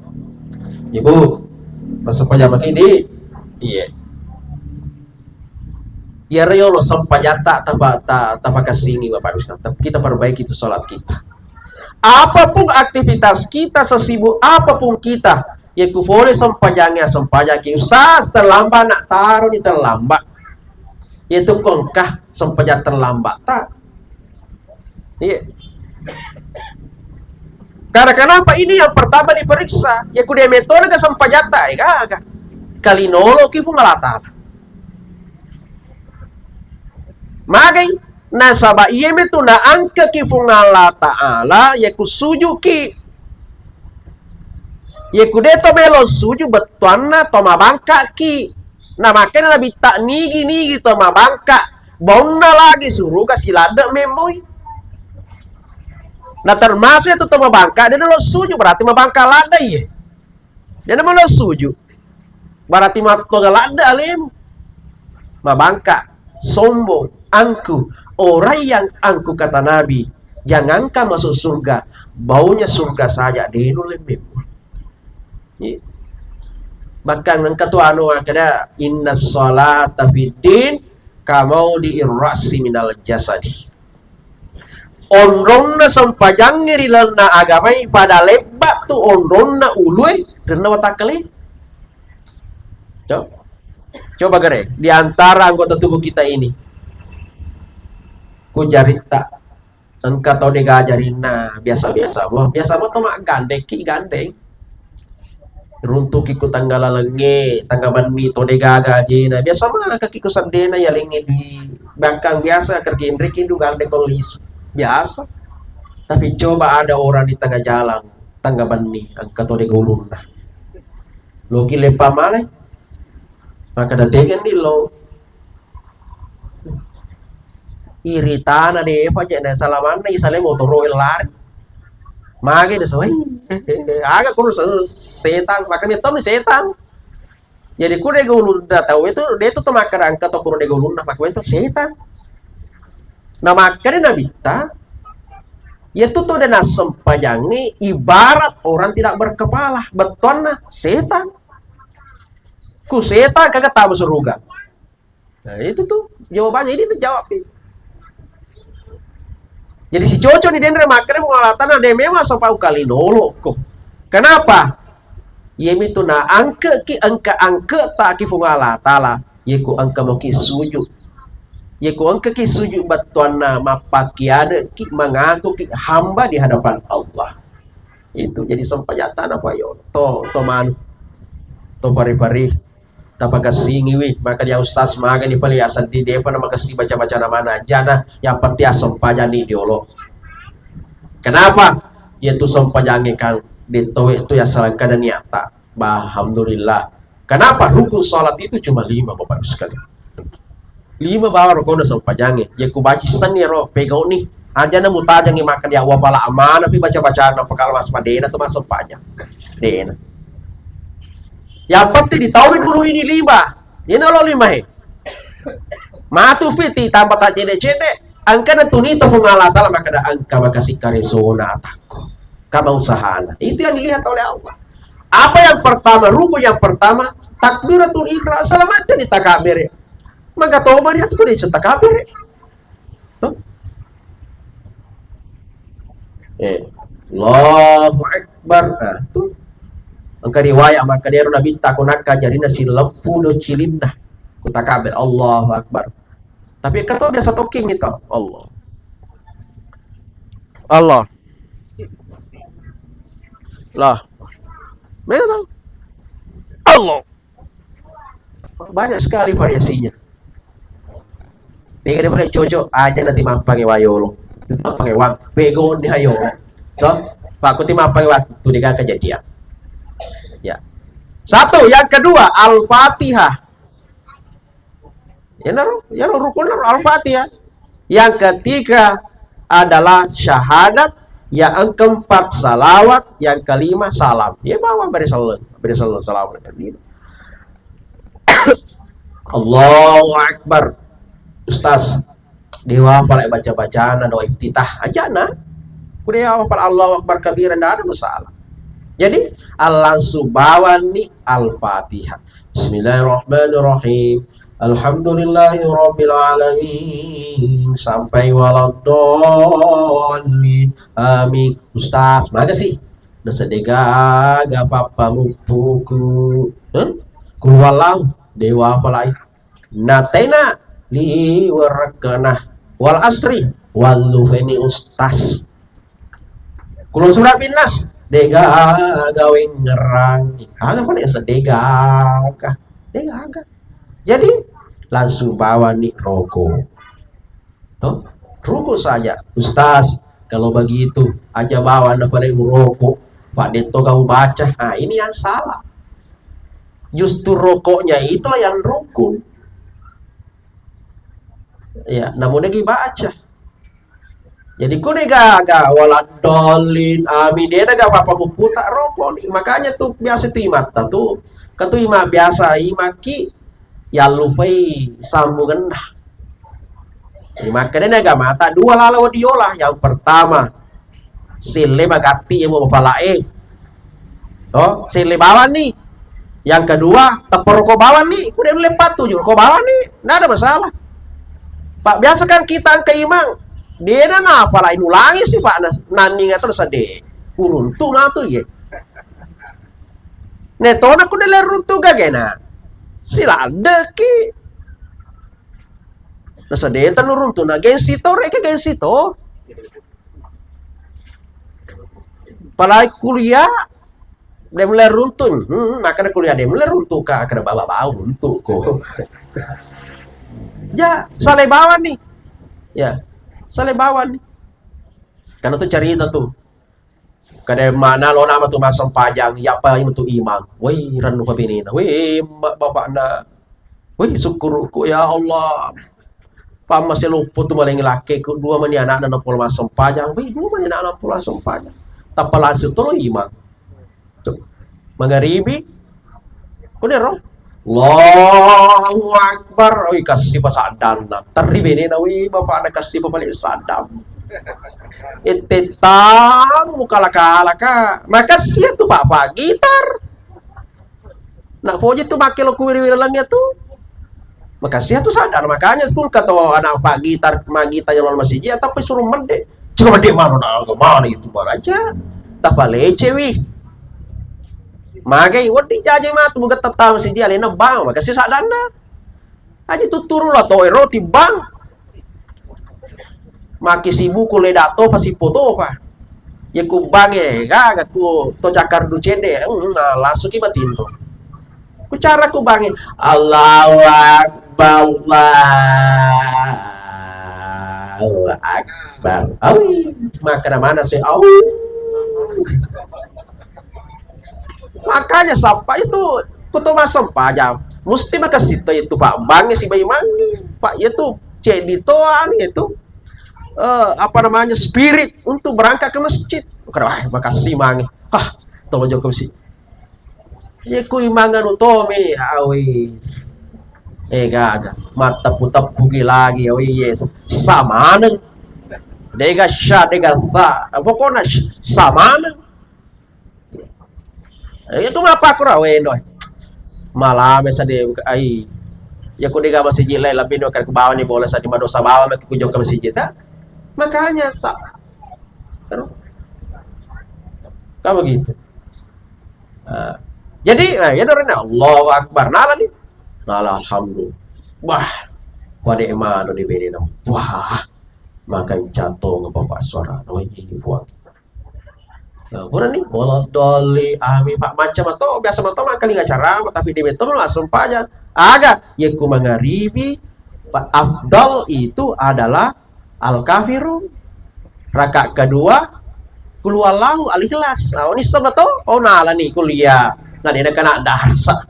Ibu, masa pajama maki di. Iya. Iya, reyolo sempajatta tapa-, ta-, tapakasingi, Bapak Ibu sekalian. Tapi kita perbaiki itu sholat kita. Apapun aktivitas kita, sesibuk apapun kita, ya ku pole sempajangi, sempajaki, "Ustaz, terlambat nak." Taro ni terlambat. Itu kongkah sempajang terlambat tak? Iya. Karena kenapa ini yang pertama diperiksa? Ya ku dia metode ke sempajatta, eh, gaga. Kalinoloki Puang Allah Ta'ala. Magai, nasaba iya metu na angkaki Puang Allah Ta'ala, ya ku sujuki. Iya ku de to melo suju bettuanna to mabangkaki. Na makanya Nabitta nigi-nigi to mabangka, baunna lagi suruga siladde memmoi. Na termasuk itu to mabangka, de nalo suju berarti mabangka ladde iye. De nalo suju berarti mattoga ladde alemu. Mabangka, sombong, angku. Orang yang angku kata Nabi, jangankan masuk surga, baunya surga saja de nulle memmoi. Iya. Bahkan engka tu anu makkeda, "Inna sholata fid din kamaudi irrasi minal jasadi." Onronna sempajangnge ri lalenna agamai pada lebba tu onronna ulue rinna watakkale. Coba. Coba gare, di antara anggota tubuh kita ini. Ku jaritta. Engka tau de gaga jarinna, biasa-biasa mo. Biasa mo to maggandekki gandeng. Runtuki ku tangga lalengnge, tangga benni to de gaga ajena. Biasa makaki ku seddena yalengnge di bahkan biasa kerja indreki du gandeng ko lisu. Biasa. Tapi coba ada orang di tengah jalan, tangga benni, engka to de gaga ulunna. Loki leppa male. Maka dategen di lo. Iritana de pa je na salamanna isale motoro lari. Mage de soi. Aga kuru se-, setang, maka mi to mi setang. Jadi ku de gaga ulunna tau itu, de tu to makkeda engka to kuru de gaga ulunna, maka itu setang. Na makkeda Nabitta, iya tu to de nassempajangngi ibarat orang tidak berkepala, bettuanna setang. Ku setang kagak tama suruga. Nah, itu tuh jawabannya, ini tuh jawab nih. Jadi si Coco ni denre makkeda Puang Allah Ta'ala de memang sopau kali noloko. Kenapa? Iyamitu na angkeki, engka angketa ki Puang Allah Taala, yeko engka moki sujud. Yeko engka ki sujud bettuanna, mappakkiadeki, mangakuki hamba di hadapan Allah. Itu jadi sempajang tana payo. To, to manu. To pare-pare. Tapagassingiwi, maka dia ustaz magani pale asaddi depa na magassi baca-baca namana jana, yang penting asempajang ni diolo. Kenapa? Yaitu sempajangnge kan detowe tu ya salangkada niatta. Bah, alhamdulillah. Kenapa rukun salat itu cuma lima, Bapak Ibu sekalian? Lima bawang rokona sempajangnge. Ya kubaci senni ro, pegau ni. Aja na mutajangi maka dia wa pala amana pi baca-baca na pekal mas padena tu masuk pajang. Dena. Yang penting di tahun dulu ini lima. Ini lo lima he. Matu fiti tambah tak cede-cede. Angka na tunita Puang Allah Taala maka ada angka makasih karesona atakku. Kama usahana. Itu yang dilihat oleh Allah. Apa yang pertama, rukun yang pertama, takbiratul ihram, selamatkan di takabere. Maka toba dia tuh kudu takabere. Tuh. Eh, Allahu Akbar. Nah, tuh. Engka riwayat maka dia Nabi takon nakka jarina sileppu do cilinna. Ku takabere Allahu Akbar. Tapi kata biasa toking gitu. Allah. Allah. Lah. Memang Allah. Banyak sekali variasinya. Ini daripada cocok aja nanti mampang wayolo. Mampang wang. Begon di ayo. Toh? Pak Kuti mampang waktu itu dia kejadian. Ya. Satu, yang kedua, Al-Fatihah. Ya, naro, ya, rukun naro Al-Fatihah. Yang ketiga adalah syahadat, yang keempat salawat, yang kelima salam. Ya, bawa beri salam, beri salam, salam. Allahu Akbar. Ustaz, dewa pala baca-bacana doa iftitah aja nah. Ku dewa pala Allahu Akbar kabira, ndak ada masalah. Jadi, langsung bawa ni Al-Fatihah. Bismillahirrahmanirrahim. Alhamdulillahirabbil alamin. Sampai waladdallin. Amin. Ustaz, makasih. Naseddega gaga pappa muppuku. Eh? Kulwallahu. Dewa apalai. Natena liwerekkena. Wal asri. Wallu feni ustaz. Kulo surat binas. Dega gawe ngerang. Aga pale sedega. Dega aga. Jadi langsung bawa ni rokok. Toh? Rukuk saja. Ustaz, kalau begitu, aja bawa na pale urokok. Pak Detto kau baca. Nah, ini yang salah. Justru rokoknya itulah yang rukun. Ya, namun lagi baca. Jadi ku dega aga waladdallin, amin, dega apa-apa huputa rokok ni. Makanya tuh biasa tuh imatta tuh. Katu ima biasa imaki yallupai sambungenna. Jadi, makkedani agamata dua lalo diola. Yang pertama, selle magatti yemo bapala'e. To, selle bawang ni. Yang kedua, tepperoko bawang ni. Udah mulai patuju, ko bawang ni. Nggak ada masalah. Pak, biasa kan kita angka imang. Dia na apa lain ulangi sih, Pak. Nah, nanning terus ade. Uruntu matu ye. Netona ku dele runtu gagena. Siladdeki. Nasadeta nuruntu na gengsi to, reke gengsi to. Apalagi kuliah, de mulai runtu. Hmm, makanya kuliah de mulai runtu ka, kada bawa bau runtu ko. Ja, sale bawang ni. Ya, sale bawang ni. Karena tu cerita tu. Kada mana lo nama tu masempajang, ya apa itu imang. Woi, rennu pabenena. Woi, emak bapakna. Woi, syukurku ya Allah. Pamma seluppu tu malengi laki ku dua mani anak na polo masempajang. Woi, dua mani anak na polo masempajang. Tappa langsung tu lo imang. Tu. Mangaribi. Kunero. Allahu Akbar. Oi, kassi pasaddanna. Terri benena, wi, bapakna kassi papale saddam. Ette tamu kala-kala ka. Makasih ya tu Bapak gitar. Nak poji tu make lo kuwiri-wiri lengnya tu. Makasih ya tu sadar. Makanya pun kata anak Pak gitar, ma gitar yang masih jia, tapi suruh mende. Cuma mende mana, nah, mana itu mana aja. Tapalece wi. Magai wedding jaji matu mugetta tau siji alena bang, makasi saddanna. Aji tutturu la to ero tibbang. Maki sibuku leda topa sippo topa. Ye ku bange gaga ku to cakar du cedde, hmm, nah, langsung ki matinro. Ku cara ku bange, Allahu Akbar, Allahu Akbar. Awi, maka mana sih? Awi. Makanya sapa itu kuto masempajang mesti makasito itu Pak Bang si bayi mangi Pak itu cedi toan itu eh, apa namanya spirit untuk berangkat ke masjid. Kada wah makasih mangi. Ah, tolong jauh ke masjid. Ye kui manganu tomi awi. Eh gaga. Mata puta pugi lagi awi Yesus. Samaneng. Dega sya dega ba. Pokoknya syamaneng. Eh, itu mapakura weno. Malame sadi ai. Ya ku dega masiji lai lebih no kan ku bawani bola sadi madosa bawa maki ku jokka masiji ta. Makanya sa. Kan begitu. Nah, jadi nah, ya dorena Allahu Akbar nala ni. Nala alhamdulillah. Wah, pada emano di bene na. Wah, makan canto bapak suara. Oh, ini buang. Nah, pura ni, wala doli, ami, Pak, macam atau biasa atau makalinga cara, tapi di betul langsung paja. Aga, ya ku mangaribi, Pak, afdal itu adalah Al-Kafirun. Rakaat kedua, Qul huwallahu Al-Ikhlas. Nah, ini sebab tu, oh, nala ni kuliah. Nah, dia kena darsa.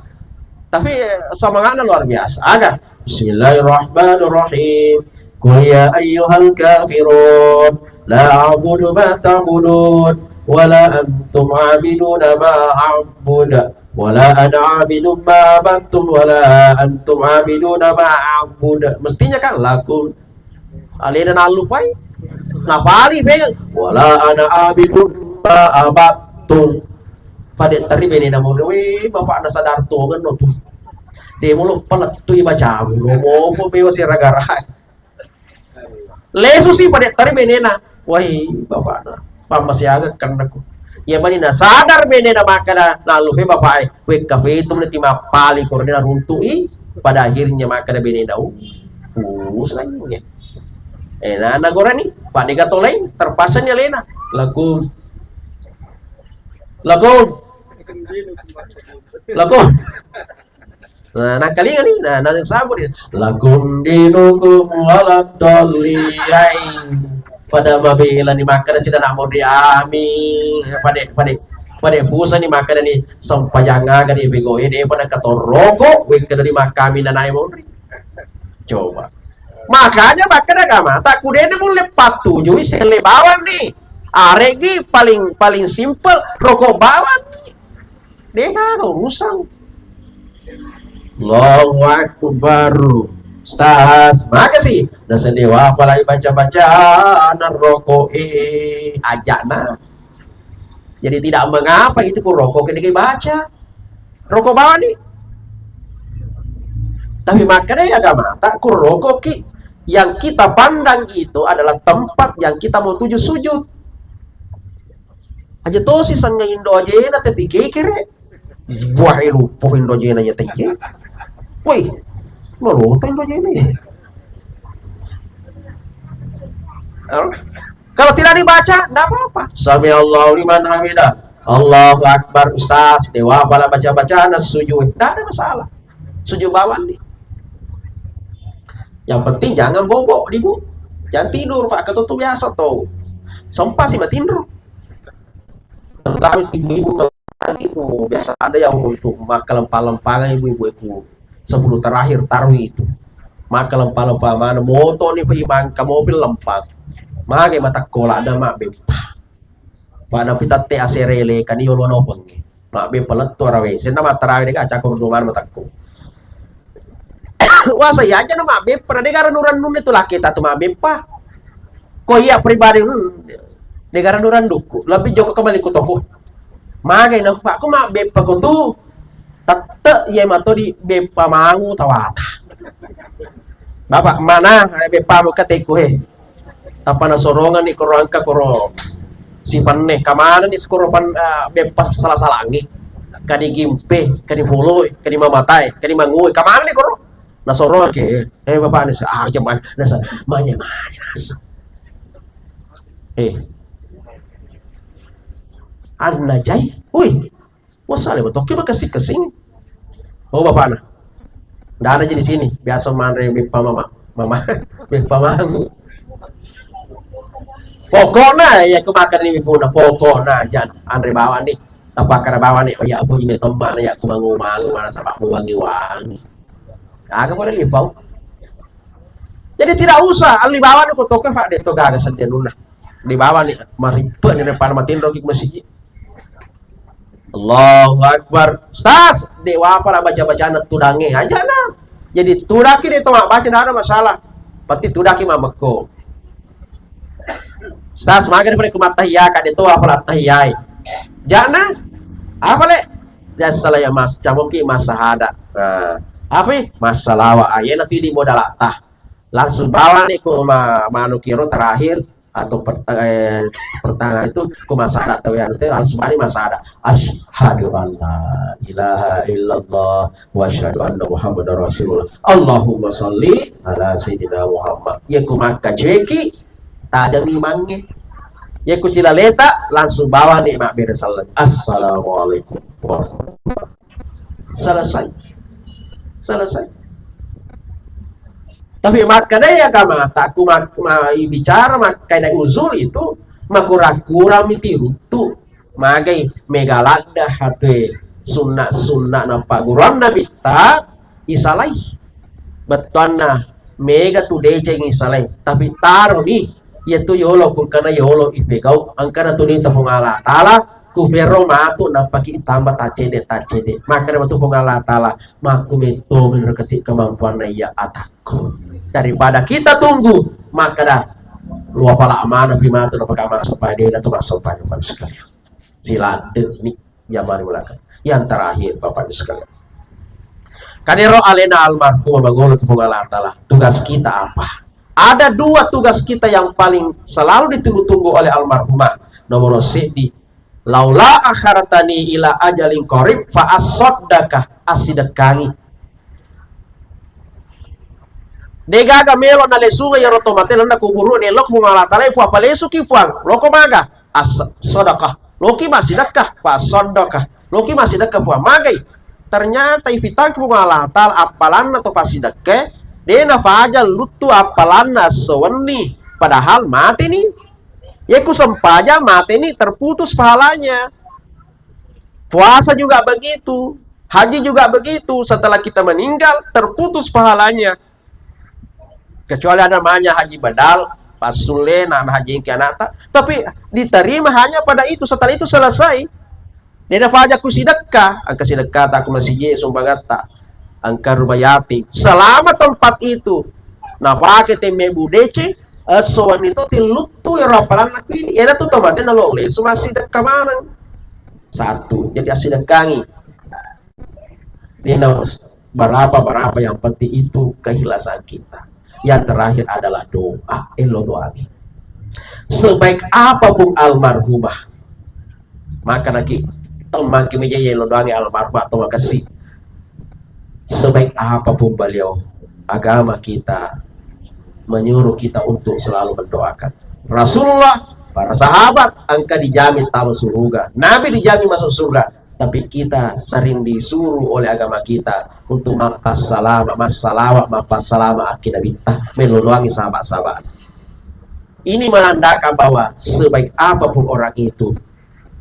Tapi eh, semangatnya luar biasa. Aga, Bismillahirrahmanirrahim. Qul ya ayyuhal kafirun, la a'budu ma ta'budun, wa la antum 'abiduna ma a'bud, wa la ana 'abidun ma 'abadtum, wa la antum 'abiduna ma a'bud. Mestinya kan lakum. Alena nallupai. Napali peng. Wa la ana 'abidun ma 'abadtum. Pada teri bene namu, weh, bapak nasa dartongan no tu. Demo lo palettui bacamu, lo mopo bewa siragara. Lesu si pada teri benena. Wai, bapakna. Pamma siaga kennaku. Iya mani na sadar benena makkada nalupe bapak e. Wekka fetu meniti mappali korona runtu'i. Pada akhirnya makkada benena. Uh, usahanya. Eh, na nagorani. Pak dega toleng terpaksa ni alena. Lakum. Lakum. Lakum. Nah, nakalinga ni, nah, nah, saburi. Lakum dinukum walad dallin. Pada mabela ni makkada sida namo di ami. Pada, pada, pada pusa ni makkada ni sempajang aga di bego ini pada katoroko wekka dari makami nanai monri. Coba. Makanya makkada agama tak kudene mulle patujui selle bawang ni. Aregi paling paling simple rokok bawang ni. Dega ada urusan. Allahu Akbar. Ustaz, makasih. Nasa dewa apalagi baca-baca naroko eh ajakna. Jadi tidak mengapa itu ku rokok ini baca. Rokok bawang ni. Tapi makanya ya agama tak ku rokok ki. Yang kita pandang itu adalah tempat yang kita mau tuju sujud. Aja tosi sangnga indo ajena tapi kekere. Buah e lupo indo ajena ya tege. Woi, maluta indo ajena. Kalau tidak dibaca, tidak apa-apa. Sami Allahu liman hamidah. Allahu Akbar, Ustaz. Dewa pala baca-baca, nah sujud. Tidak ada masalah. Sujud bawang ni. Yang penting jangan bobo di bu. Jangan tidur, Pak. Ketutup biasa tuh. Sempat sih matinro. Terutama ibu-ibu itu biasa ada yang untuk makan lempang-lempangan ibu-ibu itu sepuluh terakhir tarwi itu makan lempang-lempang mana moto ni pi mangka mobil lempang mage matakkola ada mak beppa pada pitatte aserele kan iyo lono pengi mak beppa lettu arawe senna matarawe dega cakor doman matakko Wasa iya aja na mabbeppa na degara nurannunna tu laki tatu mabbeppa. Ko iya pribadi hmm, degara nurandukku lebih joko kembali ku toko. Magai na pak ko mabbeppa ko tu tette iya mato di beppa mangu tawata. Bapak mana beppa mu kateku he. Tappa nasoronganni koro engka koro sipenne, kamanenni sikoro pan-, eh, beppa sala-salangngi. kadi gimpe, kadi foloi, kadi mamatai, kadi mangui, kamana ni koro? Nasoro ke, eh, bapak ni, ah, jaman, nasa, manya, manya, nasa. Eh. Anna jai, wih, wasale betul, ke bekasi-kasing. Oh, bapakna. Nggak ada di sini, biasa manre beppa mama, mama, beppa mangu. Pokokna, ya, aku makan ini, bunda, pokokna, jan, anre bawang ni. Tapakkara bawang ni, oh, ya, apa ini teman, ya, aku mangu-mangu, mana sama aku wangi-wangi. Aga boleh lipau. Jadi tidak usah, alli bawang ni, ku toke, Pak, de to gaga sedia nuna. Di bawang ni, maripe ni, depan matinro ki masjid. Allahu Akbar. Ustaz, de wapa la baca-bacana tudange aja na. Jadi tudaki de to baca, ndak ada masalah. Pasti tudaki mamekko. Ustaz, maga pale ku mattahiyya, ka de to apa la tahiyai. Jana? Apa le? Jasala ya mas, camoki mas sahada. Nah, apa? Mas salawa. Ayena tu di modal ta. Langsung bawa ni ku ma-, manu kiro terakhir atau per-, eh, pertama itu ku mas sahada atau yang itu langsung bani mas sahada. Asyhadu an la ilaha illallah wa asyhadu anna Muhammadar Rasulullah. Allahumma salli ala sayyidina Muhammad. Ya ku makka cueki, tajang imangnge. Ya ku silaleta, langsung bawa ni mabbere sallang. Assalamualaikum warahmatullahi wabarakatuh. Selesai. Selesai. Tapi makkedai agamata, ku mak-, ma-, bicara makkedai uzul itu, makura-kura mitiru tu. Magai mega ladda hatue sunna-sunna napagguruanna bitta isalai. Bettuanna mega tu deceng isalai, tapi taroni iyatu yolo, kungkana yolo ipegau, angkana tu nita Puang Allah Taala, ku fero matu nappaki tamba tacede-tacede. Makkeda matu Puang Allah Taala, makku metto menro kasi kemampuanna iya atakku. Daripada kita tunggu, makkeda luapa la mana pi matu napaka masuk pada tu masuk pada sekalian. Siladde ni. Jamari belakang. Yang terakhir, Bapak Ibu sekalian. Kadero alena almarhum mangolo tu Puang Allah Taala. Tugas kita apa? Ada dua tugas kita yang paling selalu ditunggu-tunggu oleh almarhumah. Nomor sidi, laula akhartani ila ajalin qarib fa asaddaka, asidekkangi. Degaga melo nalesunga yaro tomate lana kuburu, nelok Puang Allah Taala, Puang, palesuki Puang, loko maga? As-, sedekah. Loki massidekka, fa saddaka. Loki massidekka Puang. Magai? Ternyata ifitang Puang Allah Taala appalanna to passidekka, de nafaja luttu appalanna esso wenni. Padahal mate ni. Ye ku sempaja mate ni, terputus pahalanya. Puasa juga begitu, haji juga begitu. Setelah kita meninggal, terputus pahalanya. Kecuali ada namanya haji badal, passulle na haji engke anakta, tapi diterima hanya pada itu, setelah itu selesai. Dia ada faja ku sidekka, angka sidekka ta ku masiji, sumbangatta, angka rumah yatim. Selama tempat itu napake temme budece, esso wenni to tilluttu ero appalanna ku ini. Ena tu tomate nalo lesu massidekka maneng. Satu, jadi assidekkangi. Ini berapa-berapa yang penting itu keikhlasan kita. Yang terakhir adalah doa, elo doangi. Sebaik apapun almarhumah, maka naki teman kami jadi elo doangi almarhumah atau makasih. Sebaik apapun beliau, agama kita menyuruh kita untuk selalu mendoakan. Rasulullah, para sahabat, angka dijamin tamu surga. Nabi dijamin masuk surga. Tapi kita sering disuruh oleh agama kita untuk mappassalama, massalawa, mappassalama akki Nabitta, meloloangi sahabat-sahabat. Ini menandakan bahwa sebaik apapun orang itu,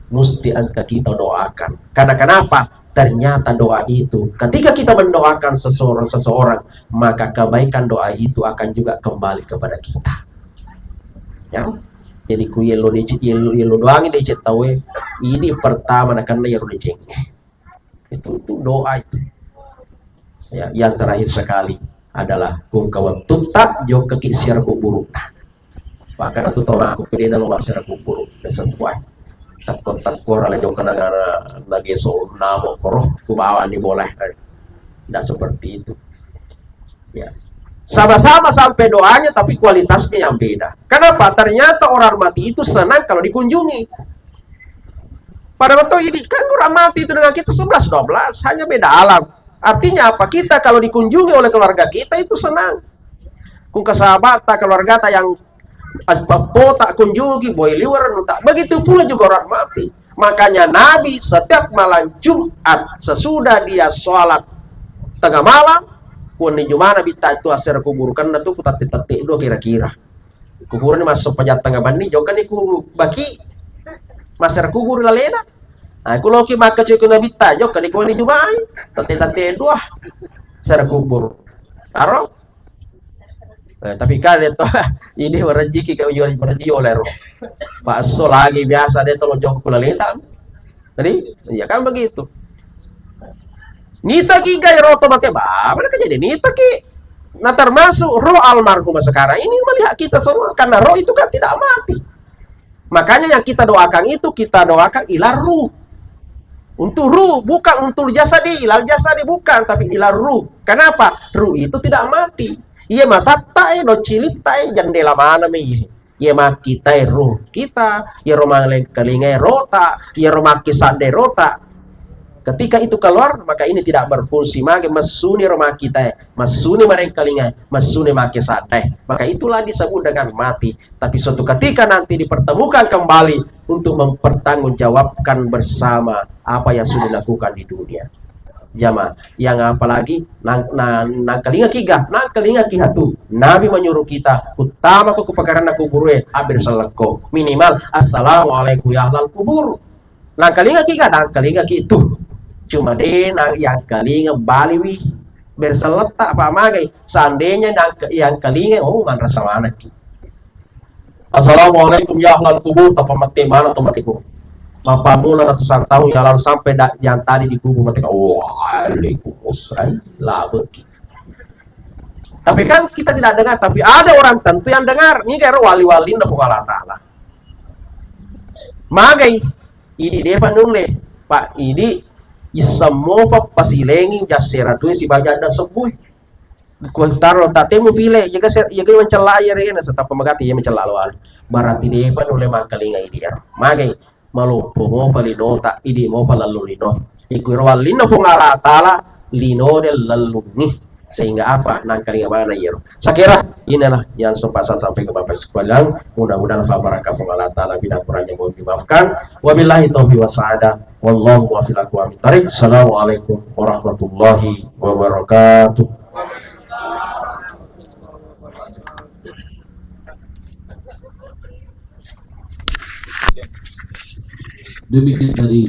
mesti engka kita doakan. Karena kenapa? Ternyata doa itu, ketika kita mendoakan seseorang, seseorang, maka kebaikan doa itu akan juga kembali kepada kita. Ya. Jadi ku yello dece-, yello, yello doangi dece tauwe, ini pertama nakenna yero deceng. Itu, itu doa itu. Ya, yang terakhir sekali adalah kungka wettutta jokkaki siara kuburutta. Maka tu tau aku pede nalo massiara kuburu, nasentuai. Takko-takko rala jokka nagara nageso namo koro, ku bawa ni boleh. Tidak seperti itu. Ya. Sama-sama sampai doanya, tapi kualitasnya yang beda. Kenapa? Ternyata orang mati itu senang kalau dikunjungi. Pada waktu ini kan orang mati itu dengan kita sebelas dua belas, hanya beda alam. Artinya apa? Kita kalau dikunjungi oleh keluarga kita itu senang. Kung sahabat, keluargata yang pota kunjungi, boy liwar nuta. Begitu pula juga orang mati. Makanya Nabi setiap malam Jumat sesudah dia sholat tengah malam, kuni jumana bitta itu asera kuburukanna tu ku tette-tette dua kira-kira. Kuburuni masuk pajak tengah bani, jokani ku baki masera kubur lalena. Nah, ku loki maka cuy ku nabitta, jokani ku ni jumai, tette-tette dua asera kubur. Aro? Eh, tapi kan itu ini merejiki kau jual merejiki oleh roh. Bakso lagi biasa deh tolong jokku laleta. Jadi, ya kan begitu. Nitaki gai roto mate ba, mana kejadian nitaki. Nah, termasuk roh almarhumah sekarang ini melihat kita semua karena roh itu kan tidak mati. Makanya yang kita doakan itu kita doakan ilar ruh. Untuk ruh, bukan untuk jasadi, ilar jasadi bukan, tapi ilar ruh. Kenapa? Ruh itu tidak mati. Iya matatta e, no cilitta e, jendela mana mi. Iya makkitae ruh kita, iya ro malengkalingae rota, iya ro makkisadde rota. Ketika itu keluar, maka ini tidak berfungsi mage, messuni ro makkitae, messuni marengkalingae, messuni makkisadde. Maka itulah disebut dengan mati. Tapi suatu ketika nanti dipertemukan kembali untuk mempertanggungjawabkan bersama apa yang sudah dilakukan di dunia. Jama, yang apalagi nang, nang, nangkalingaki ga, nangkalingaki hatu. Nabi menyuruh kita, utama ko kupakaranna kuburu e, hampir selekko. Minimal, assalamualaikum ya ahlal kubur. Nangkalingaki ga, nangkalingaki itu. Cuma deh, nang, yang kalinga baliwi berseletta apa magai. Seandainya nang, yang kalinga, oh, manrasa manaki. Assalamualaikum ya ahlal kubur, tappa mette mana to matiku. Mappamula ratusan tahun yang lalu sampai da, yang tadi dikubur matiku. Waalaikumsalam. Labeki. Tapi kan kita tidak dengar, tapi ada orang tentu yang dengar. Ini kan wali-wali na Puang Allah Ta'ala. Magai, idi depa nulle. Pak, idi issemmo pa pasilengi jassera tui sibaja ada sebui. Kuentaro tatemu pile, jaga se, jaga mencela ya rena, setapa magati ya mencela lo alu. Berarti depa nulle mangkalinga idi ya. Magai, maloppo mopa linota, idi mopa lallung lino. Ikuiro wallinna Puang Allah Ta'ala lino de lallungi. Sehingga apa? Nangkalinga mana iyaro. Sakira inilah yang sempat saya sampaikan Bapak sekalian. Mudah-mudahan fa baraka Puang Allah Ta'ala bidang kurangnya mohon dimaafkan. Wabillahi taufiq wa sa'adah. Wallahu muwaffiq ila aqwamit thariq. Assalamualaikum warahmatullahi wabarakatuh. Demikian tadi